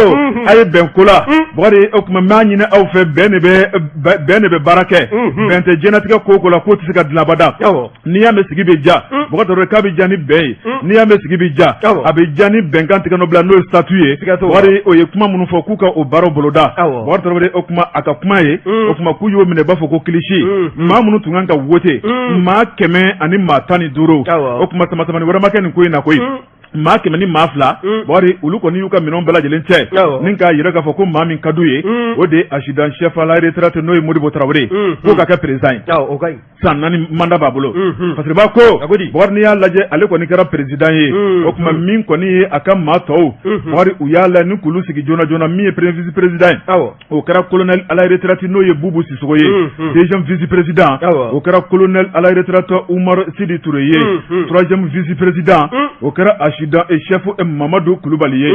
a ye bɛn ko la. Bɔkari, o tuma n b'a ɲini aw fɛ, bɛn de bɛ baara kɛ. Bɛn tɛ diɲɛlatigɛ ko o ko la, k'o tɛ se ka dilan abada. N'i y'a mɛn sigi bɛ diya, Bɔkari Tarawele, k'a bɛ diya ni bɛn ye. N'i y'a mɛn sigi bɛ diya, a bɛ diya ni bɛnkan tigɛ nɔ bila, n'o ye statut ye. Bɔkari, o ye kuma minnu fɔ k'u ka o baaraw boloda. Bɔkari Tarawele, o tuma a ka kuma ye, o tuma k'u y'o minɛ i b'a fɔ ko kilisi. Maa minnu tun kan ka wote, maa 115, o tuma samasamani wɛrɛ ma kɛ nin ko in na koyi. Maa 102, Bɔkari, olu kɔni y'u ka minɛnw bɛɛ lajɛlen cɛ ni k'a yira k'a fɔ ko maa min ka d'u ye, o de ye adjudant chef à la retraite n'o ye Modibo Tarawele, k'o ka kɛ président ye. San 4 mandat b'a bolo. Fasiriba ko Bɔkari, n'i y'a lajɛ, ale kɔni kɛra président ye. O tuma min kɔni ye a ka maa tɔw, Bɔkari, u y'a la ni k'olu sigi joona joona. Min ye premier vice président ye, o kɛra colonel à la retraite n'o ye Bubu Sisoko ye. Deuxième vice président, o kɛra colonel à la retraite Umar Sidi Ture ye. Troisième vice président, o kɛra adjudant et chef Mamadu Kulubali ye.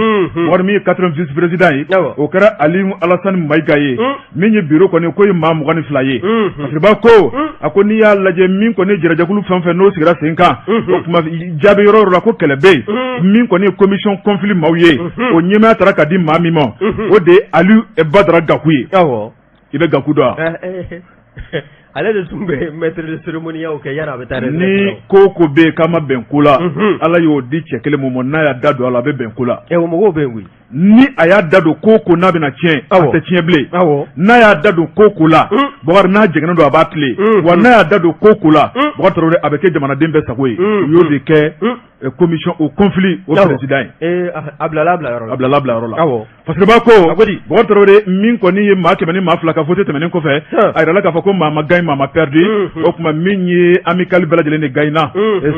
Bɔkari, min ye quatrième vice président ye, o kɛra Aliyu Alasani Mayiga ye. Min ye bureau kɔni k'o ye maa 22 ye. Fasiriba ko a ko n'i y'a lajɛ, min kɔni jɛrɛjɛkulu fɛn fɛn n'o sigira sen kan, o tuma jaabi yɔrɔ yɔrɔ la ko kɛlɛ bɛ yen. Min kɔni ye commission conflit maaw ye, o ɲɛmaaya taara ka di maa min ma, o de ye Aliyu Badara Gaku ye. I bɛ Gaku dɔn wa? Ale de tun bɛ maître de cérémonie kɛ yanni a bɛ taa. Ni ko ko bɛ yen k'a ma bɛn ko la, Ala y'o di cɛ kelen mun ma, n'a y'a da don a la, a bɛ bɛn ko la. O mɔgɔw bɛ yen koyi. Ni a y'a da don ko ko n'a bɛna tiɲɛ, a tɛ tiɲɛ bilen. N'a y'a da don ko ko la, Bɔkari, n'a jɛngɛnen don, a b'a tilen. Wa n'a y'a da don ko ko la, Bɔkari Tarawele, a bɛ kɛ jamanaden bɛɛ sago ye. U y'o de kɛ commission au conflit o président ye. A bilala bilayɔrɔ la. A bilala bilayɔrɔ la. Fasiriba ko, Bɔkari Tarawele, min kɔni ye maa 102 ka vote tɛmɛnen kɔfɛ, a yirala k'a fɔ ko maa ma gagné, maa ma perdu. O tuma min ye amicale bɛɛ lajɛlen de gagnera,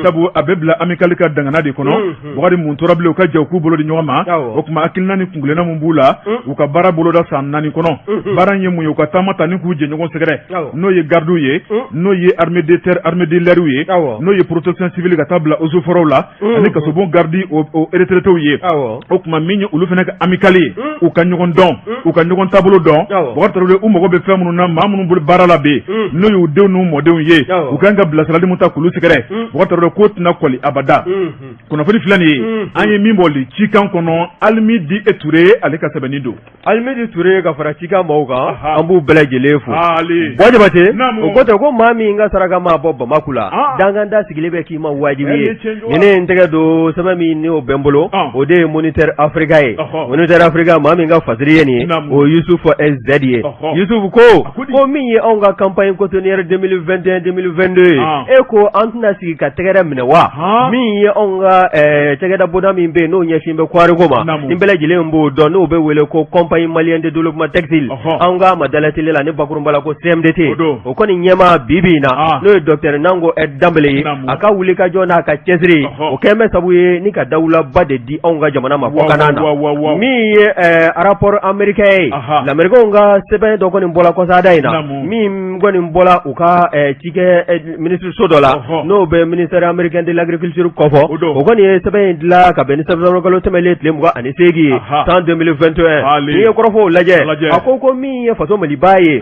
sabu a bɛ bila amicale ka dangana de kɔnɔ. Bɔkari, mun tora bilen? U ka jɛ u k'u bolo di ɲɔgɔn ma. O tuma hakilina ni kuntilenna min b'u la, u ka baara boloda san 4 kɔnɔ, baara in ye mun ye? U ka taama ta ni k'u jɛɲɔgɔn sɛgɛrɛ, n'o ye gardiw ye, n'o ye armée de terre, armée de l'air ye, n'o ye protection civile, ka taa bila eaux et forêts la, ani kasobon garde o retraitéw ye. O tuma min ye olu fana ka amicale ye, u ka ɲɔgɔn dɔn, u ka ɲɔgɔn taabolo dɔn. Bɔkari Tarawele, u mago bɛ fɛn minnu na, maa minnu bolo baara la bi, n'o y'u denw n'u mɔdenw ye, u kan ka bilasirali min ta k'olu sɛgɛrɛ, Bɔkari Tarawele, k'o tɛna kɔli abada. Kunnafoni filɛ nin ye, an ye min bɔ Cikan kɔnɔ, Alimidi Ture, ale ka sɛbɛnni don. Alimidi Ture ka fara Cikan maaw kan, an b'u bɛɛ lajɛlen fo. Bɔ Jabate, o ko tɛ ko maa min ka saraka maa bɔ Bamakɔ la, dankan da sigilen bɛ k'i ma wajibi ye. Ni ne ye n tɛgɛ don sɛbɛn min n'o bɛ n bolo, o de ye Moniteur Africa ye. Moniteur Africa, maa min ka fasiri ye nin ye, o Yusuf Z ye. Yusuf ko ko min ye anw ka campagne cotonnière 2021 2022 ye, e ko an tɛna sigi ka tɛgɛrɛ minɛ wa? Min ye anw ka cakɛda bonda min bɛ yen, n'o ɲɛsin bɛ kɔɔriko ma, ni bɛɛ lajɛlen b'o dɔn, n'o bɛ wele ko Compagnie malienne de développement textile, an k'a ma dalateliya la ni bakurunba la ko CMDT, o kɔni ɲɛmaa bi bi in na, n'o ye docteur Nango Danbele ye, a ka wulikajɔ n'a ka cɛsiri, o kɛlen bɛ sabu ye ni ka dawulaba de di anw ka jamana ma kɔkanna na. Min ye rapport américain ye, lamɛrikɛnw ka sɛbɛn dɔ kɔni bɔla kɔsada in na, min kɔni bɔla u ka cikɛ minisiriso dɔ la, n'o bɛ ministère américain de l'agriculture kofɔ. O kɔni ye sɛbɛn in dilan ka bɛn ni septembre kalo tɛmɛnen tile 28 ye, san 2021. N'i ye kɔrɔfɔw lajɛ, a ko min ye faso Maliba ye,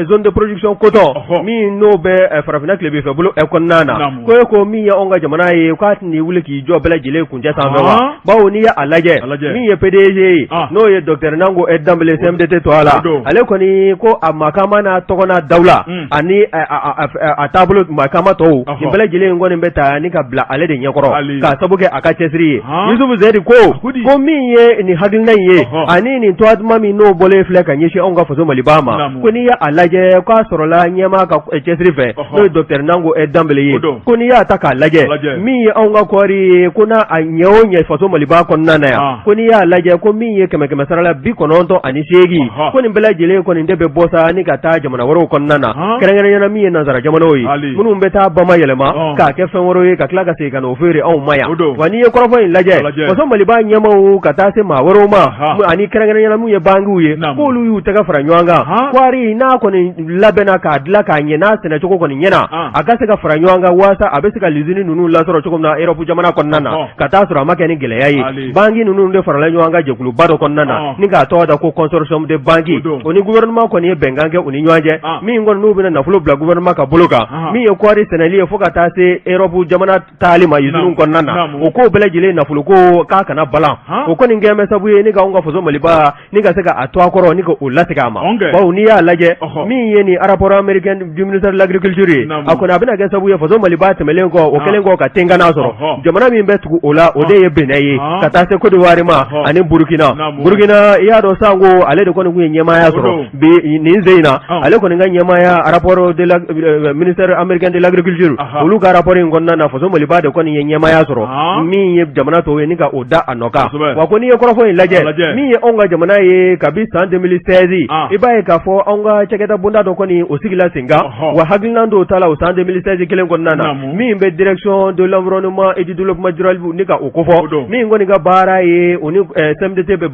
zone de production coton min n'o bɛ farafinna tilebinfɛ bolo kɔnɔna na, ko e ko min ye anw ka jamana ye, k'a tɛna wuli k'i jɔ bɛɛ lajɛlen kuncɛ sanfɛ wa? Bawo n'i ye a lajɛ, min ye PDG ye, n'o ye docteur Nango Danbele CMDT tɔgɔ la, ale kɔni ko a makama n'a tɔgɔ n'a dawula ani a taabolo makama tɔw, nin bɛɛ lajɛlen kɔni bɛ ta ni ka bila ale de ɲɛkɔrɔ k'a sabu kɛ a ka cɛsiri ye. Yusufu Zedi ko min ye nin hakilina in ye ani nin tɔgɔ duman min n'o bɔlen filɛ ka ɲɛsin anw ka faso Maliba ma, ko n'i y'a lajɛ k'a sɔrɔla ɲɛmaa ka cɛsiri fɛ, n'o ye docteur Nango Danbele ye. Ko n'i y'a ta k'a lajɛ, min ye anw ka kɔɔri ye, ko n'a a ɲɛ o ɲɛ faso Maliba kɔnɔna na yan, ko n'i y'a lajɛ, ko min ye kɛmɛ kɛmɛ sara la 98, ko nin bɛɛ lajɛlen kɔni de bɛ bɔ sa ni ka taa jamana wɛrɛw kɔnɔna na, kɛrɛnkɛrɛnnenya la min ye nansara jamanaw ye, minnu bɛ taa bamayɛlɛma k'a kɛ fɛn wɛrɛw ye ka tila ka segin ka n'o feere anw ma yan. Wa n'i ye kɔrɔfɔ in lajɛ, faso Maliba ɲɛmaaw ka taa se maa wɛrɛw ma, ani kɛrɛnkɛrɛnnenya la min ye bankiw ye, k'olu y'u tɛgɛ fara ɲɔgɔn kan, kɔɔri n'a kɔni labɛnna k'a dilan k'a ɲɛ, n'a sɛnɛcogo kɔni ɲɛna, a ka se ka fara ɲɔgɔn kan waasa a bɛ se ka lizini ninnu lasɔrɔ cogo min na Europe jamana kɔnɔna na, ka taa sɔrɔ a ma kɛ ni gɛlɛya ye. Banki ninnu de farala ɲɔgɔn kan jɛkuluba dɔ kɔnɔna na ni k'a tɔgɔ da ko consortium de banque. O ni gouvernement kɔni ye bɛnkan kɛ u ni ɲɔgɔn cɛ, min kɔni n'u bɛna nafolo bila gouvernement ka bolo kan, min ye kɔɔri sɛnɛli ye fo ka taa se Europe jamana taali ma usine kɔnɔna na, o ko bɛɛ lajɛlen nafolo ko k'a kana balan. O kɔni kɛlen bɛ sabu ye ni ka anw ka faso Maliba ni ka se ka a to a kɔrɔ ni ka o lasegin a ma. Bawo n'i y'a lajɛ, min ye nin rapport américain du ministère de l'agriculture ye, a kɔni a bɛna kɛ sababu ye faso Maliba tɛmɛlen kɔ, o kɛlen kɔ ka tenkana sɔrɔ, jamana min bɛ tugu o la, o de ye Benin ye, ka taa se Côte d'Ivoire ma ani Burukina. Burukina, i y'a dɔn sanko ale de kɔni tun ye ɲɛmaaya sɔrɔ bi nin sen in na. Ale kɔni ka ɲɛmaaya, rapport de la ministère américain de l'agriculture, olu ka rapport in kɔnɔna na, faso Maliba de kɔni ye ɲɛmaaya sɔrɔ, min ye jamana tɔw ye ni ka o da a nɔ kan. Wa ko n'i ye kɔrɔfɔ in lajɛ, min ye anw ka jamana ye kabi san 2016, i b'a ye k'a fɔ anw ka cakɛda bonda dɔ kɔni o sigila sen kan. Wa hakilina dɔw tala o san 2016 kelen kɔnɔna na, min bɛ direction de l'environnement et du développement durable ni ka o kofɔ, min kɔni ka baara ye o ni CMDT bɛ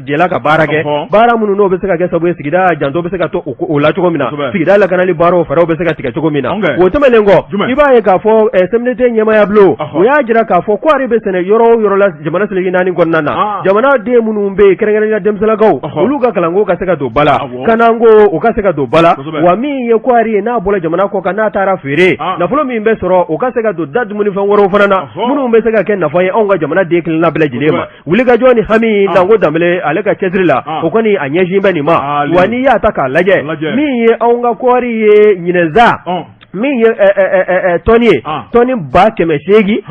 jɛla ka baara kɛ, baara minnu n'o bɛ se ka kɛ sababu ye sigida janto bɛ se ka to o la cogo min na, sigida lakanali baaraw fɛɛrɛw bɛ se ka tigɛ cogo min na. O tɛmɛnen kɔ, i b'a ye k'a fɔ CMDT ɲɛmaaya bulon, o y'a jira k'a fɔ kɔɔri bɛ sɛnɛ yɔrɔ o yɔrɔ la jamana seleke naani kɔnɔna na, jamanaden minnu bɛ yen, kɛrɛnkɛrɛnnenya denmisɛnlakaw, olu ka kalanko ka se ka don ba la, kananko o ka se ka don ba la. Wa min ye kɔɔri ye, n'a bɔra jamana kɔ kan, n'a taara feere, nafolo min bɛ sɔrɔ, o ka se ka don da dumunifɛn wɛrɛw fana na, minnu bɛ se ka kɛ nafa ye anw ka jamana den kelenna bɛɛ lajɛlen ma. Wulikajɔ ni hami Nango Danbele ale ka cɛsiri la, o kɔni a ɲɛsin bɛ nin ma. Wa n'i y'a ta k'a lajɛ, min ye anw ka kɔɔri ye ɲinɛza Min ye tɔni ye tɔni 800,020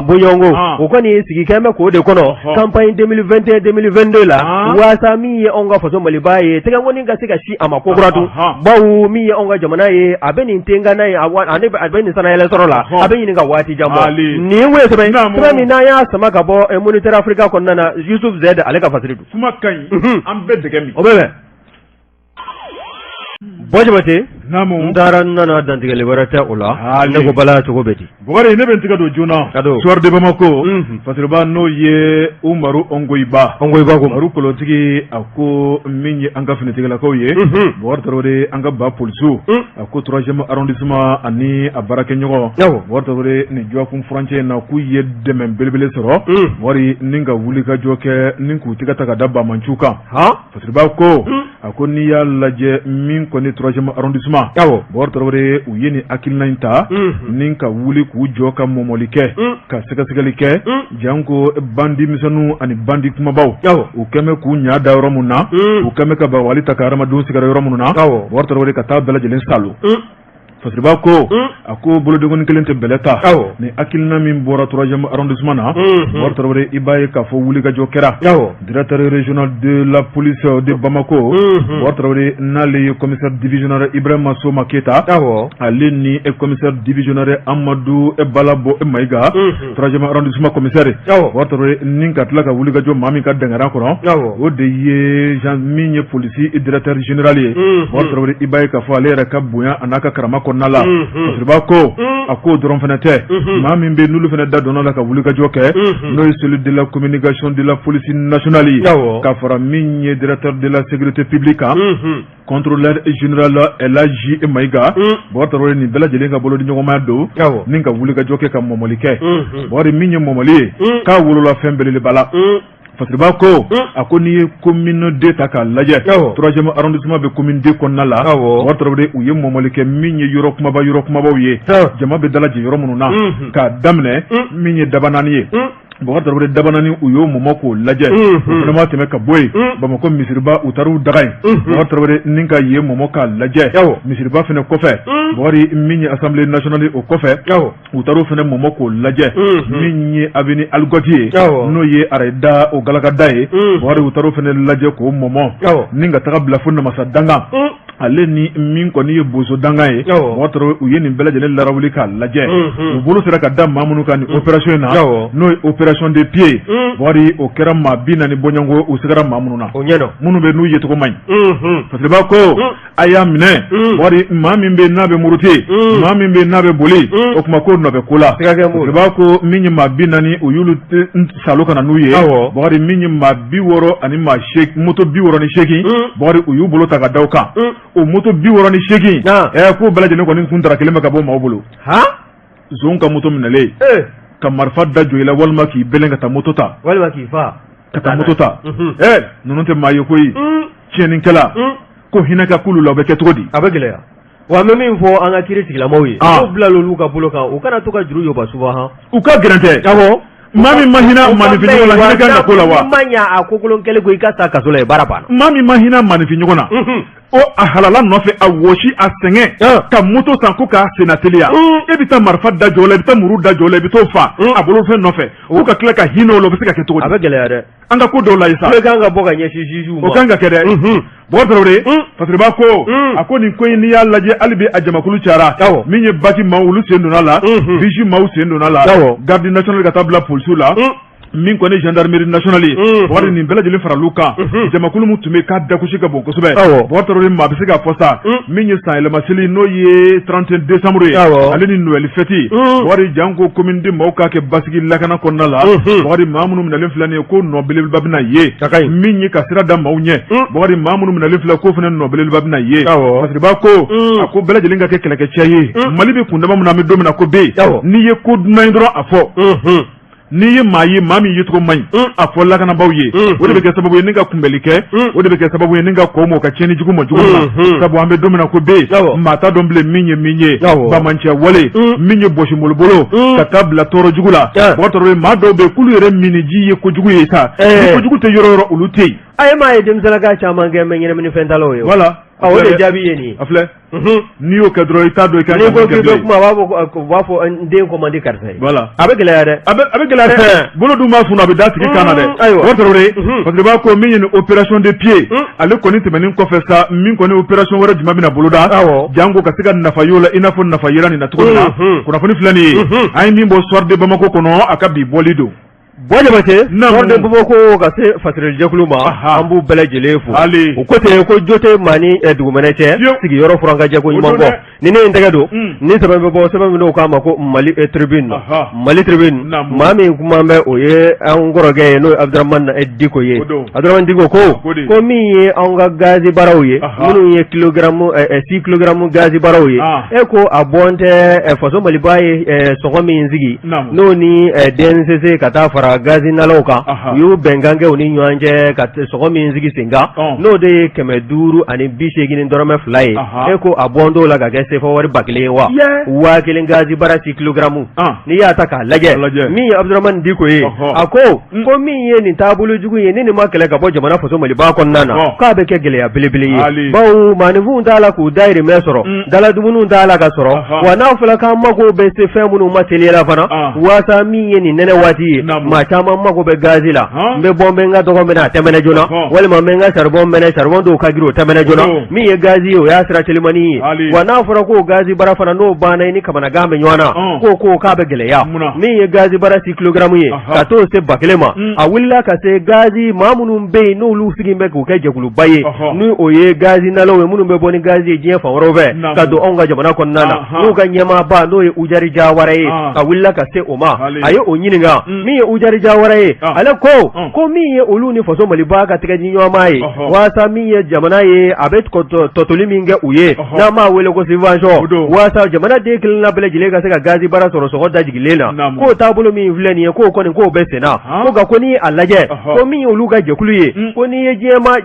bɔɲɔgɔnko, o kɔni sigi kɛlen bɛ k'o de kɔnɔ campagne 2021 2022 la, waasa min ye anw ka faso Maliba ye, tɛgɛkɔni ka se ka sin a ma kokura tun, bawo min ye anw ka jamana ye, a bɛ nin tenkanna ye, a bɛ nin sannayɛlɛn sɔrɔ la, a bɛ ɲini ka waati jan bɔ. Nin ye sɛbɛn sɛbɛn min n'an y'a sama ka bɔ Moniteur Africa kɔnɔna na, Yusuf Zed ale ka fasiri don. Kuma ka ɲi, an bɛ dɛgɛ min o bɛ bɛn. Bɔ Jabate, n taara n nana, dantigɛli wɛrɛ tɛ o la. Ne ko bala, cogo bɛ di? Bukari, ne bɛ n tɛgɛ don joona ka don Soir de Bamako. Fasiriba, n'o ye Umaru Ongoyiba, Ongoyiba ko Umaru Kolontigi, a ko min ye an ka finitigilakaw ye, Bukari Tarawele, an ka ba polisiw, a ko troisième arrondissement ani a baarakɛɲɔgɔn, Bukari Tarawele, nin dɔgɔkun furancɛ in na, k'u ye dɛmɛ belebele sɔrɔ, Bukari, ni ka wulikajɔ kɛ ni k'u tɛgɛ ta ka da banbaanciw kan. Fasiriba ko, a ko n'i y'a lajɛ, min kɔni troisième arrondissement, Bukari Tarawele, u ye nin hakilina in ta ni ka wuli k'u jɔ ka mɔmɔli kɛ, ka sɛgɛsɛgɛli kɛ, janko bandi misɛnninw ani bandi kumabaw, u kɛmɛ k'u ɲa da yɔrɔ min na, u kɛmɛ ka bagabali ta ka hadamadenw sɛgɛrɛ yɔrɔ minnu na, Bukari Tarawele, ka taa bɛɛ lajɛlen salo. Fasiriba ko, a ko bolodenkɔni kelen tɛ bɛlɛ ta. Ni hakilina min bɔra troisième arrondissement na, Bukari Tarawele, i b'a ye k'a fɔ wulikajɔ kɛra. Directeur régional de la police de Bamako, Bukari Tarawele, n'ale ye commissaire divisionnaire Ibrahima Soma Keyita, ale ni commissaire divisionnaire Amadu Balabo Mayiga, troisième arrondissement commissaire, Bukari Tarawele, ni ka tila ka wulikajɔ maa min ka dangaran kɔnɔ, o de ye min ye polisi directeur général ye, Bukari Tarawele. I b'a ye k'a fɔ ale yɛrɛ ka bonya a n'a ka karama kɔnɔna la. Fasiriba ko, a k'o dɔrɔn fana tɛ, maa min bɛ n'olu fana da donna la ka wulikajɔ kɛ, n'o ye cellule de la communication de la police nationale ye, ka fara min ye directeur de la sécurité publique kan, contrôleur général Elhaji Mayiga, Bukari Tarawele, nin bɛɛ lajɛlen ka bolo di ɲɔgɔnma don ni ka wulikajɔ kɛ ka mɔmɔli kɛ. Bukari, min ye mɔmɔli ye, k'a wolola fɛn belebeleba la. Fasiriba ko, a ko n'i ye commune deux ta k'a lajɛ, troisième arrondissement bɛ commune deux kɔnɔna la, Bukari Tarawele, u ye mɔmɔli kɛ min ye yɔrɔ kumaba, yɔrɔ kumabaw ye, jama bɛ dalajɛ yɔrɔ minnu na, k'a daminɛ min ye Dabanani ye. Bukari Tarawele, Dabanani, u y'o mɔmɔ k'o lajɛ. O fana ma tɛmɛ ka bɔ yen, Bamakɔ misiriba, u taar'u daga yen, Bukari Tarawele, ni ka yen mɔmɔ k'a lajɛ. Misiriba fana kɔfɛ, Bukari, min ye Assemblée nationale, o kɔfɛ, u taar'o fana mɔmɔ k'o lajɛ. Min ye avenue Aligɔti ye, n'o ye arayida o galakada ye, Bukari, u taar'o fana lajɛ k'o mɔmɔ, ni ka taga bila fo namasa dankan, ale ni min kɔni ye bozo dankan ye. Bukari Tarawele, u ye nin bɛɛ lajɛlen larawuli k'a lajɛ. U bolo sera ka da maa minnu kan nin opération in na, n'o ye opération de pied, Bukari, o kɛra maa 40 bɔɲɔgɔnko, u sigara maa minnu na, minnu bɛ n'u yecogo man ɲi. Fasiriba ko, a y'a minɛ, Bukari, maa min bɛ n'a bɛ muruti, maa min bɛ n'a bɛ boli, o tuma ko nɔ bɛ ko la. Fasiriba ko, min ye maa 40, u y'olu salo ka na n'u ye. Bukari, min ye maa 60 ani maa moto 68, Bukari, u y'u bolo ta ka da kan. O moto 68, k'o bɛɛ lajɛlen kɔni kun darakilen bɛ ka bɔ maaw bolo. Zon ka moto minɛlen, ka marifa da jɔ i la, walima k'i bɛlɛn ka taa moto ta, walima k'i faa ka taa moto ta. Ninnu tɛ maa ye koyi. Tiɲɛnikɛla ko hinɛ ka k'olu la, o bɛ kɛ cogo di? A bɛ gɛlɛya. Wa an bɛ min fɔ an ka kiri tigilamaw ye, n'u bilala olu ka bolo kan, u kana to ka juru yoba souvent han. U ka gɛrɛn tɛ. Awɔ. Maa min ma hinɛ maaninfin ɲɔgɔn na, hinɛ kan ka k'o la wa? Ma ɲa a ko kolon kɛlen ko i ka sa kaso la, baara banna. Maa min ma hinɛ maaninfin ɲɔgɔn na, o a halala nɔfɛ, a wɔsi, a sɛgɛn ka moto san ko k'a senna teliya, e bɛ taa marifa da jɔ la, i bɛ taa muru da jɔ la, i bɛ t'o fa a bolofɛn nɔfɛ, o ka tila ka hinɛ o la, o bɛ se ka kɛ cogo di? A bɛ gɛlɛya dɛ. An ka ko dɔw la sa, kan ka bɔ ka ɲɛsin juges ma, o kan ka kɛ dɛ. Bukari Tarawele, Fasiriba ko, a ko nin ko in, n'i y'a lajɛ hali bi, a jamakulu cayara. Min ye BAC maaw, olu sen donna la, VIGI maaw sen donna la, garde nationale ka taa bila polisiw la, min kɔni gendarmerie nationale ye. Bukari, nin bɛɛ lajɛlen faral'u kan. Jamakulu min tun bɛ k'a dagosi ka bon kosɛbɛ, Bukari Tarawele, maa bɛ se k'a fɔ sa, min ye san yɛlɛma seli, n'o ye 31 décembre ye, ale ni Noël fête, Bukari, janko commune deux maaw k'a kɛ basigi lakana kɔnɔna la. Bukari, maa minnu minɛlen filɛ nin ye, ko nɔ belebeleba bɛna ye min ye ka sira da maaw ɲɛ. Bukari, maa minnu minɛlen filɛ, k'o fana nɔ belebeleba bɛna ye. Fasiriba ko, a ko bɛɛ lajɛlen ka kɛ kɛlɛkɛcɛ ye. Mali bɛ kundama min na, an bɛ don min na ko bɛ yen, n'i ye ko dunan ye dɔrɔn, a fɔ. N'i ye maa ye, maa min yecogo man ɲi, a fɔ lakanabaaw ye. O de bɛ kɛ sababu ye ni ka kunbɛli kɛ, o de bɛ kɛ sababu ye ni ka kɔn mɔgɔ ka tiɲɛni jugu ma cogo min na. Sabu an bɛ don min na ko bɛ yen, maa t'a dɔn bilen min ye min ye. Banbaanciya wale, min ye bɔsimolobolo ka taa bila tɔɔrɔ jugu la, Bukari Tarawele, maa dɔw bɛ yen k'olu yɛrɛ minniji ye kojugu ye sa. Ni kojugu tɛ yɔrɔ yɔrɔ, olu tɛ yen. A ye maa ye denmisɛnninka caman kɛ mɛ ɲɛnaminifɛntalaw ye voilà, o de jaabi ye nin ye. A filɛ, n'i y'o kɛ dɔrɔn, i t'a dɔn i ka N'i ko k'i bɛ kuma, u b'a fɔ n den ko man di karisa ye. Voilà. A bɛ gɛlɛya dɛ. A bɛ gɛlɛya dɛ, bolo dun b'a funu, a bɛ da tigi kan na dɛ. Ayiwa. O Tarawele, parce que b'a ko min ye nin opération de pied, ale kɔni tɛmɛnen kɔfɛ sa, min kɔni opération wɛrɛ jumɛn bɛna boloda, janko ka se ka nafa y'o la, i n'a fɔ nafa yera nin na cogo min na. Kunnafoni filɛ nin ye, an ye min bɔ Soir de Bamako kɔnɔ, a ka bi bɔli don. Buwa Jabate, Soir de Bamako ka se fasirilijɛkulu ma, an b'u bɛɛ lajɛlen fo. U ko ten ko jo tɛ maa ni dugumɛnɛ cɛ, sigiyɔrɔ furan ka jɛ ko ɲuman kɔ. Ni ne ye n tɛgɛ don ni sɛbɛn bɛ bɔ, sɛbɛn min n'o k'a ma ko Mali Tribune, Mali Tribune, maa min kuma bɛ, o ye an kɔrɔkɛ ye, n'o ye Abudramani Diko ye. Abudramani Diko ko min ye anw ka gazi baraw ye, minnu ye kilogramme 6 kilogramme gazi baraw ye, e ko a bɔn tɛ faso Maliba ye sɔngɔ min sigi, n'o ni DNCC ka taa fara gazi nalaw kan, u y'u bɛnkan kɛ u ni ɲɔgɔn cɛ ka sɔngɔ min sigi sen kan, n'o de ye 582 ye. E ko a bɔn t'o la ka kɛ sefa wari 1000 ye wa 1000 gazi bara 6 kilogramme. N'i y'a ta k'a lajɛ, min ye Abudramani Diko ye, a ko min ye nin taabolo jugu ye, ni nin ma kɛlɛ ka bɔ jamana faso Maliba kɔnɔna na, k'a bɛ kɛ gɛlɛya belebele ye, bawo maaninfinw t'a la k'u dayirimɛ sɔrɔ, dala dumuniw t'a la ka sɔrɔ. Wa n'a fɔra k'an mago bɛ se fɛn minnu ma teliya fana, waasa min ye nin nɛnɛ waati ye, maa caman mago bɛ gazi la. N bɛ bɔ, n bɛ n ka dɔgɔ mɛnɛ, a tɛ mɛnɛ joona, walima n bɛ n ka saribɔn mɛnɛ, saribɔn dɔw ka girin, o tɛ mɛnɛ joona. Min ye gazi ye, o y'a sira telimani ye. Wa n'a fɔra k'o gazi bara fana, n'o banna, i ni kamanagan bɛ ɲɔgɔn na, ko k'a bɛ gɛlɛya. Min ye gazi bara 6 kilogramme ye, ka t'o se 1000 ma, a wulila ka se gazi maa minnu bɛ yen, n'olu sigi bɛ k'u kɛ jɛkuluba ye, ni o ye gazi nalaw ye, minnu bɛ bɔ ni gazi ye diɲɛ fan wɛrɛw fɛ ka don anw ka jamana kɔnɔna na, n'u ka ɲɛmaaba n'o ye Ujari Jawara ye, a wulila ka se o ma, a ye o ɲininka. Min ye Ujari Jawara ye, ale ko min ye olu ni faso Maliba ka tɛgɛ di ɲɔgɔnma ye, waasa min ye jamana ye, a bɛ tɔtoli min kɛ u ye, n'an b'a wele ko subvention, waasa jamanaden kelenna bɛɛ lajɛlen ka se ka gazi bara sɔrɔ sɔngɔ dajigilen na, k'o taabolo min filɛ nin ye, k'o kɔni k'o bɛ senna. Ko nka ko n'i a lajɛ, ko min ye olu ka jɛkulu ye, ko n'i ye diɲɛma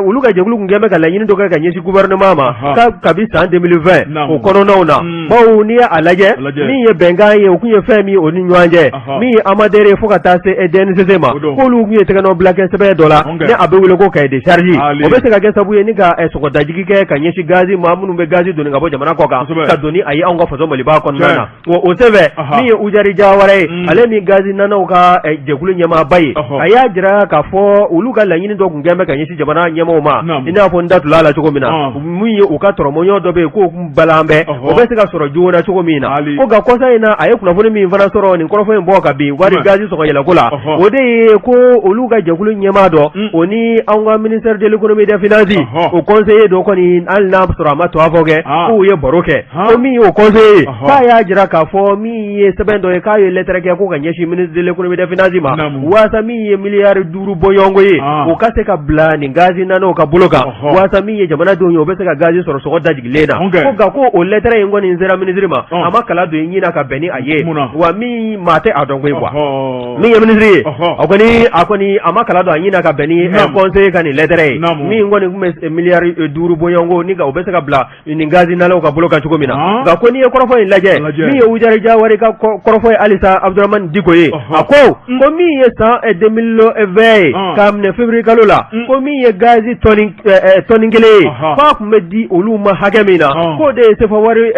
olu ka jɛkulu tun kɛlen bɛ ka laɲini dɔ kɛ ka ɲɛsin gouvernement ma kabi san 2020 o kɔnɔnaw na, bawo n'i ye a lajɛ, min ye bɛnkan ye, o tun ye fɛn min o ni ɲɔgɔn cɛ, min ye AMADER ye fo ka taa se DNCC ma, k'olu tun ye tɛgɛnɔbila kɛ sɛbɛn dɔ la, ni a bɛ wele ko cahier de charge. O bɛ se ka kɛ sababu ye ni ka sɔngɔ dajigi kɛ ka ɲɛsin gazi maa minnu bɛ gazi doni ka bɔ jamana kɔ kan ka don ni a ye anw ka faso Maliba kɔnɔna na. Wa o senfɛ, min ye Ujari Jawara ye, ale ni gazi nanaw ka jɛkulu ɲɛmaaba ye, a y'a jira k'a fɔ olu ka laɲini dɔ tun kɛlen bɛ ka ɲɛsin jamana ɲɛmaaw ma, i n'a fɔ n da tula la cogo min na, min ye u ka tɔrɔmɔɲɔ dɔ bɛ yen k'o kun balan bɛ, o bɛ se ka sɔrɔ joona cogo min na. Ko nka kɔsa in na, a ye kunnafoni min fana sɔrɔ nin kɔrɔfɔ in bɔ ka bin wari gazi sɔngɔ yɛlɛko la, o de ye ko olu ka jɛkulu ɲɛmaa dɔ, o ni anw ka ministère de l'économie des finances, o conseiller dɔ kɔni, hali n'a sɔrɔ a ma tɔgɔ fɔ kɛ, k'u ye baro kɛ. Ko min y'o conseiller ye, k'a y'a jira k'a fɔ min ye sɛbɛn dɔ ye, k'a ye lettre kɛ ko ka ɲɛsin ministre de l'économie des finances ma, waasa min ye miliyari 5 bɔɲɔgɔnko ye, o ka se ka bila nin gazi nanaw ka bolo kan, waasa min ye jamanadenw ye, o bɛ se ka gazi sɔrɔ sɔngɔ dajigilen na. Ko nka ko o lettre in kɔni sera ministre ma, a ma kala don i ɲin na ka bɛn ni a ye. Wa min maa tɛ a dɔn koyi quoi, min ye ministre ye, a kɔni a ma kala don a ɲin na ka bɛn ni conseiller ka nin lettre ye, min kɔni tun bɛ miliyari 5 bɔɲɔgɔnko ni o bɛ se ka bila nin gazi nalaw ka bolo kan cogo min na. Nka ko n'i ye kɔrɔfɔ in lajɛ, min ye Ujari Jawara ka kɔrɔfɔ ye halisa, Abudramani Diko ye, a ko min ye san 2020 ye, k'a minɛ février kalo la, ko min ye gazi tɔni kelen ye, k'a tun bɛ di olu ma hakɛ min na, k'o de ye sefa wari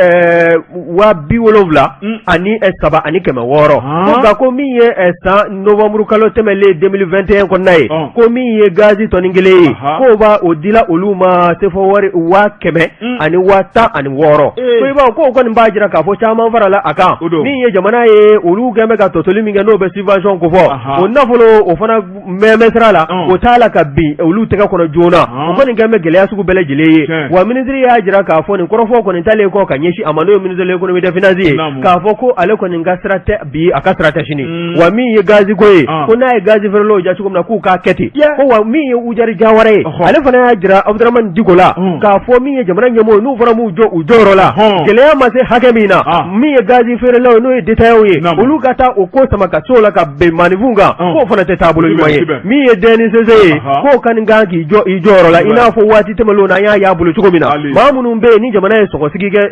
73,600. Ko nka ko min ye san novembre kalo tɛmɛlen 2021 kɔnɔna ye, ko min ye gazi tɔni kelen ye, k'o b'a o dila olu ma sefa wari 116,000. Ko i b'a k'o kɔni b'a jira k'a fɔ caman farala a kan. Min ye jamana ye, olu kɛlen bɛ ka tɔtɔli min kɛ, n'o bɛ subvention kofɔ, o nafolo o fana mɛnmɛ sira la, o t'a la ka bin olu tɛgɛ kɔnɔ joona. O kɔni kɛlen bɛ gɛlɛya sugu bɛɛ lajɛlen ye. Wa minisiri y'a jira k'a fɔ nin kɔrɔfɔ kɔni talen kɔ ka ɲɛsin a ma, n'o ye ministre de l'économie des finances ye, k'a fɔ ko ale kɔni ka sira tɛ bi, a ka sira tɛ sini. Wa min ye gazi ko ye, ko n'a ye gazi feerelaw ja cogo min na, k'u k'a kɛ ten. Ko wa min ye Ujari Jawara ye, ale fana y'a jira Abudramani Diko la k'a fɔ min ye jamana ɲɛmɔgɔ ye, n'u fana m'u jɔ u u jɔyɔrɔ la gɛlɛya ma se hakɛ min na min ye gazi feerelaw n'o ye détaillants ye olu ka taa o ko sama ka so la ka bin maaninfinw kan k'o fana tɛ taabolo ɲuman ye min ye DNCC ye k'o ka nin kan k'i jɔ i jɔyɔrɔ la i n'a fɔ waati tɛmɛnlenw na an y'a y'a bolo cogo min na maa minnu bɛ yen ni jamana ye sɔngɔsigi kɛ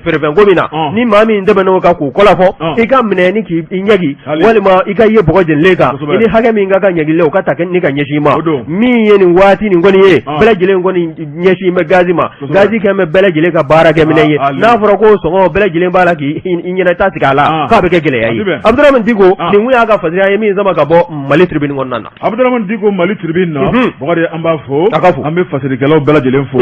feerefɛnko min na ni maa min tɛmɛn'o kan k'u kɔlɔfɔ i ka minɛ ni k'i ɲɛgi walima i ka ye bɔgɔ jenilen kan i ni hakɛ min ka kan ɲɛgili o ka ta ni ka ɲɛsin i ma min ye nin waati nin kɔni ye bɛɛ lajɛlen kɔni ɲɛsin bɛ gazi ma gazi kɛ bɛ bɛɛ lajɛlen ka baara kɛ minɛn ye n'a fɔra ko sɔngɔ bɛɛ lajɛlen b'a la k'i ɲɛnata sigi a la k'a bɛ kɛ gɛlɛya ye Abudramani Diko nin kun y'a ka fasiri ye min sama ka bɔ Mali Tribune kɔnɔna na. Abudramani Diko Mali Tribune na Bakari an b'a fo a ka fo an bɛ fasirikɛlaw bɛɛ lajɛlen fo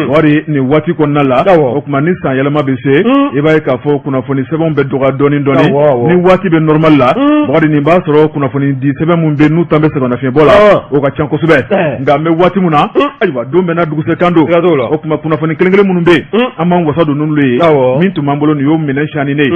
Bakari nin waati kɔnɔna la o tuma ni san yɛlɛma bɛ se i b'a ye k'a fɔ kunnafoni sɛbɛnw bɛ dɔgɔya dɔɔnin dɔɔnin ni waati bɛ normal la Bakari nin b'a sɔrɔ kunnafoni di sɛbɛn minnu bɛ n'u tan bɛ sɛgɛnnafiɲɛbɔ la o ka ca kosɛbɛ nka an bɛ waati min na ayiwa don bɛɛ n'a dugusɛkan don o tuma kunnafoni kelen kelen minnu bɛ yen an b'an wasa don n'olu ye min tun b'an bolo nin y'o minɛn siyani ye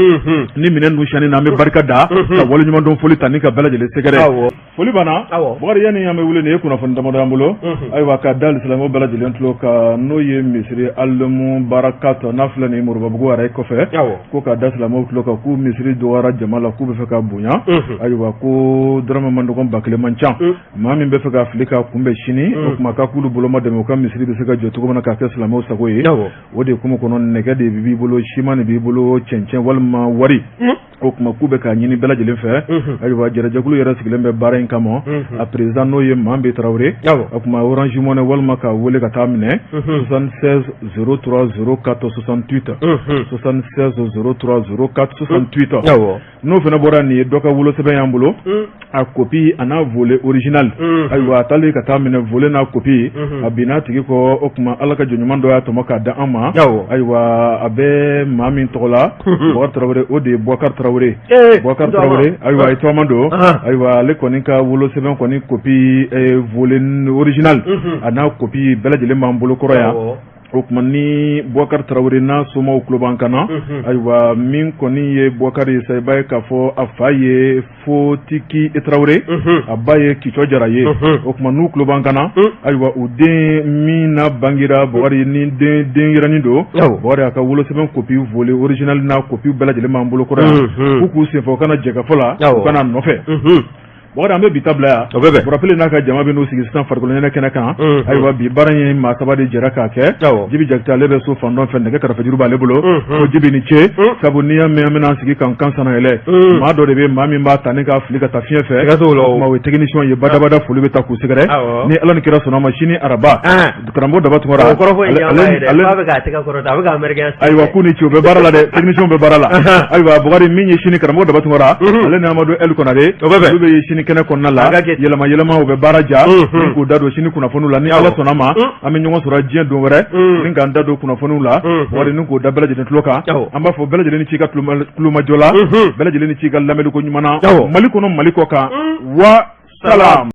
ni minɛn ninnu siyani na an bɛ barika da ka waleɲumandɔn foli ta ni ka bɛɛ lajɛlen sɛgɛrɛ foli banna Bakari yanni an bɛ wuli nin ye kunnafoni damadɔ y'an bolo ayiwa ka da silamɛw bɛɛ lajɛlen tulo kan n'o ye misiri Alimubarakat n'a filɛ nin ye Moribabugu araye kɔfɛ ko ka da silamɛw tulo kan k'u misiri dɔgɔyara jama la k'u bɛ fɛ ka bonya ayiwa ko dɔrɔmɛ man dɔgɔn 1000 man ca maa min bɛ fɛ ka fili ka kunbɛn sini o tuma k'a k'olu boloma dɛmɛ u ka misiri bɛ se ka jɔ cogo min na k'a kɛ silamɛw sago ye o de hukumu kɔnɔ nɛgɛ de b'i bolo siman de b'i bolo cɛncɛn walima wari o tuma k'u bɛ k'a ɲini bɛɛ lajɛlen fɛ ayiwa jɛrɛjɛkulu yɛrɛ sigilen bɛ baara in kama a président n'o ye Manbe Tarawele o tuma Orange Money walima k'a wele ka taa minɛ 76 03 04 68 76 03 04 68 n'o fana bɔra nin ye dɔ ka wolosɛbɛn y'an bolo a copie a n'a volet original ayiwa a taalen ka taa minɛ volet n'a copie a binna a tigi kɔ o tuma Ala ka jɔn ɲuman dɔ y'a tɔmɔ k'a di an ma ayiwa a bɛ maa min tɔgɔ la Bubakari Tarawele o de ye Bubakari Tarawele Bubakari Tarawele ayiwa i tɔgɔma don ayiwa ale kɔni ka wolosɛbɛn kɔni copie volet original a n'a copie bɛɛ lajɛlen b'an bolo kɔrɔ yan o tuma ni Bubakari Tarawele n'a somaw tulo b'an kan na ayiwa min kɔni ye Bubakari ye sa i b'a ye k'a fɔ a fa ye Fotiki Tarawele a ba ye Kicɔ Jara ye o tuma n'u tulo b'an kan na ayiwa u den min n'a bangera Bubakari ni den denyɛrɛnin don Bubakari a ka wolosɛbɛn copie volet original n'a copie bɛɛ lajɛlen b'an bolo kɔrɔ yan k'u k'u senfa u ka na jɛkafɔ la u ka n'a nɔfɛ Bubakari an bɛ bi ta bila yan o bɛ bɛn Burapele n'a ka jama bɛ n'u sigi sisan farikolo ɲɛnajɛ kɛnɛ kan ayiwa bi baara in maa saba de jɛra k'a kɛ Jibi Jakite ale bɛ so fan dɔ fɛ nɛgɛ karafejuru b'ale bolo ko Jibi ni ce sabu n'i y'a mɛn an bɛna an sigi k'an kan sanayɛlɛ maa dɔ de bɛ maa min b'a ta ni k'a fili ka taa fiɲɛ fɛ o tuma o ye technicien ye badabada foli bɛ taa k'u sɛgɛrɛ ni Ala ni kira sɔnna ma sini araba karamɔgɔ Daba Tunkara o kɔrɔfɔ in ɲama ye dɛ k'a bɛ k'a tɛgɛ kɔrɔta a bɛ ka américain ayiwa k'u ni ce u bɛ baara la dɛ technicien bɛ baara la ayiwa Bukari min ye sini karamɔgɔ Daba Tunkara ale ni Amadu El Konare o bɛ bɛn olu bɛ sini kɛnɛ kɔnɔna la yɛlɛma yɛlɛma u bɛ baara ja ni k'u da don sini kunnafoniw la ni Ala sɔnna ma an bɛ ɲɔgɔn sɔrɔ diɲɛ don wɛrɛ ni k'an da don kunnafoniw la Bukari ni k'o da bɛɛ lajɛlen tulo kan an b'a fɔ bɛɛ lajɛlen ni ce i ka tulomajɔ la bɛɛ lajɛlen ni ce i ka lamɛnni ko ɲuman na Mali kɔnɔ Mali kɔ kan wa salam.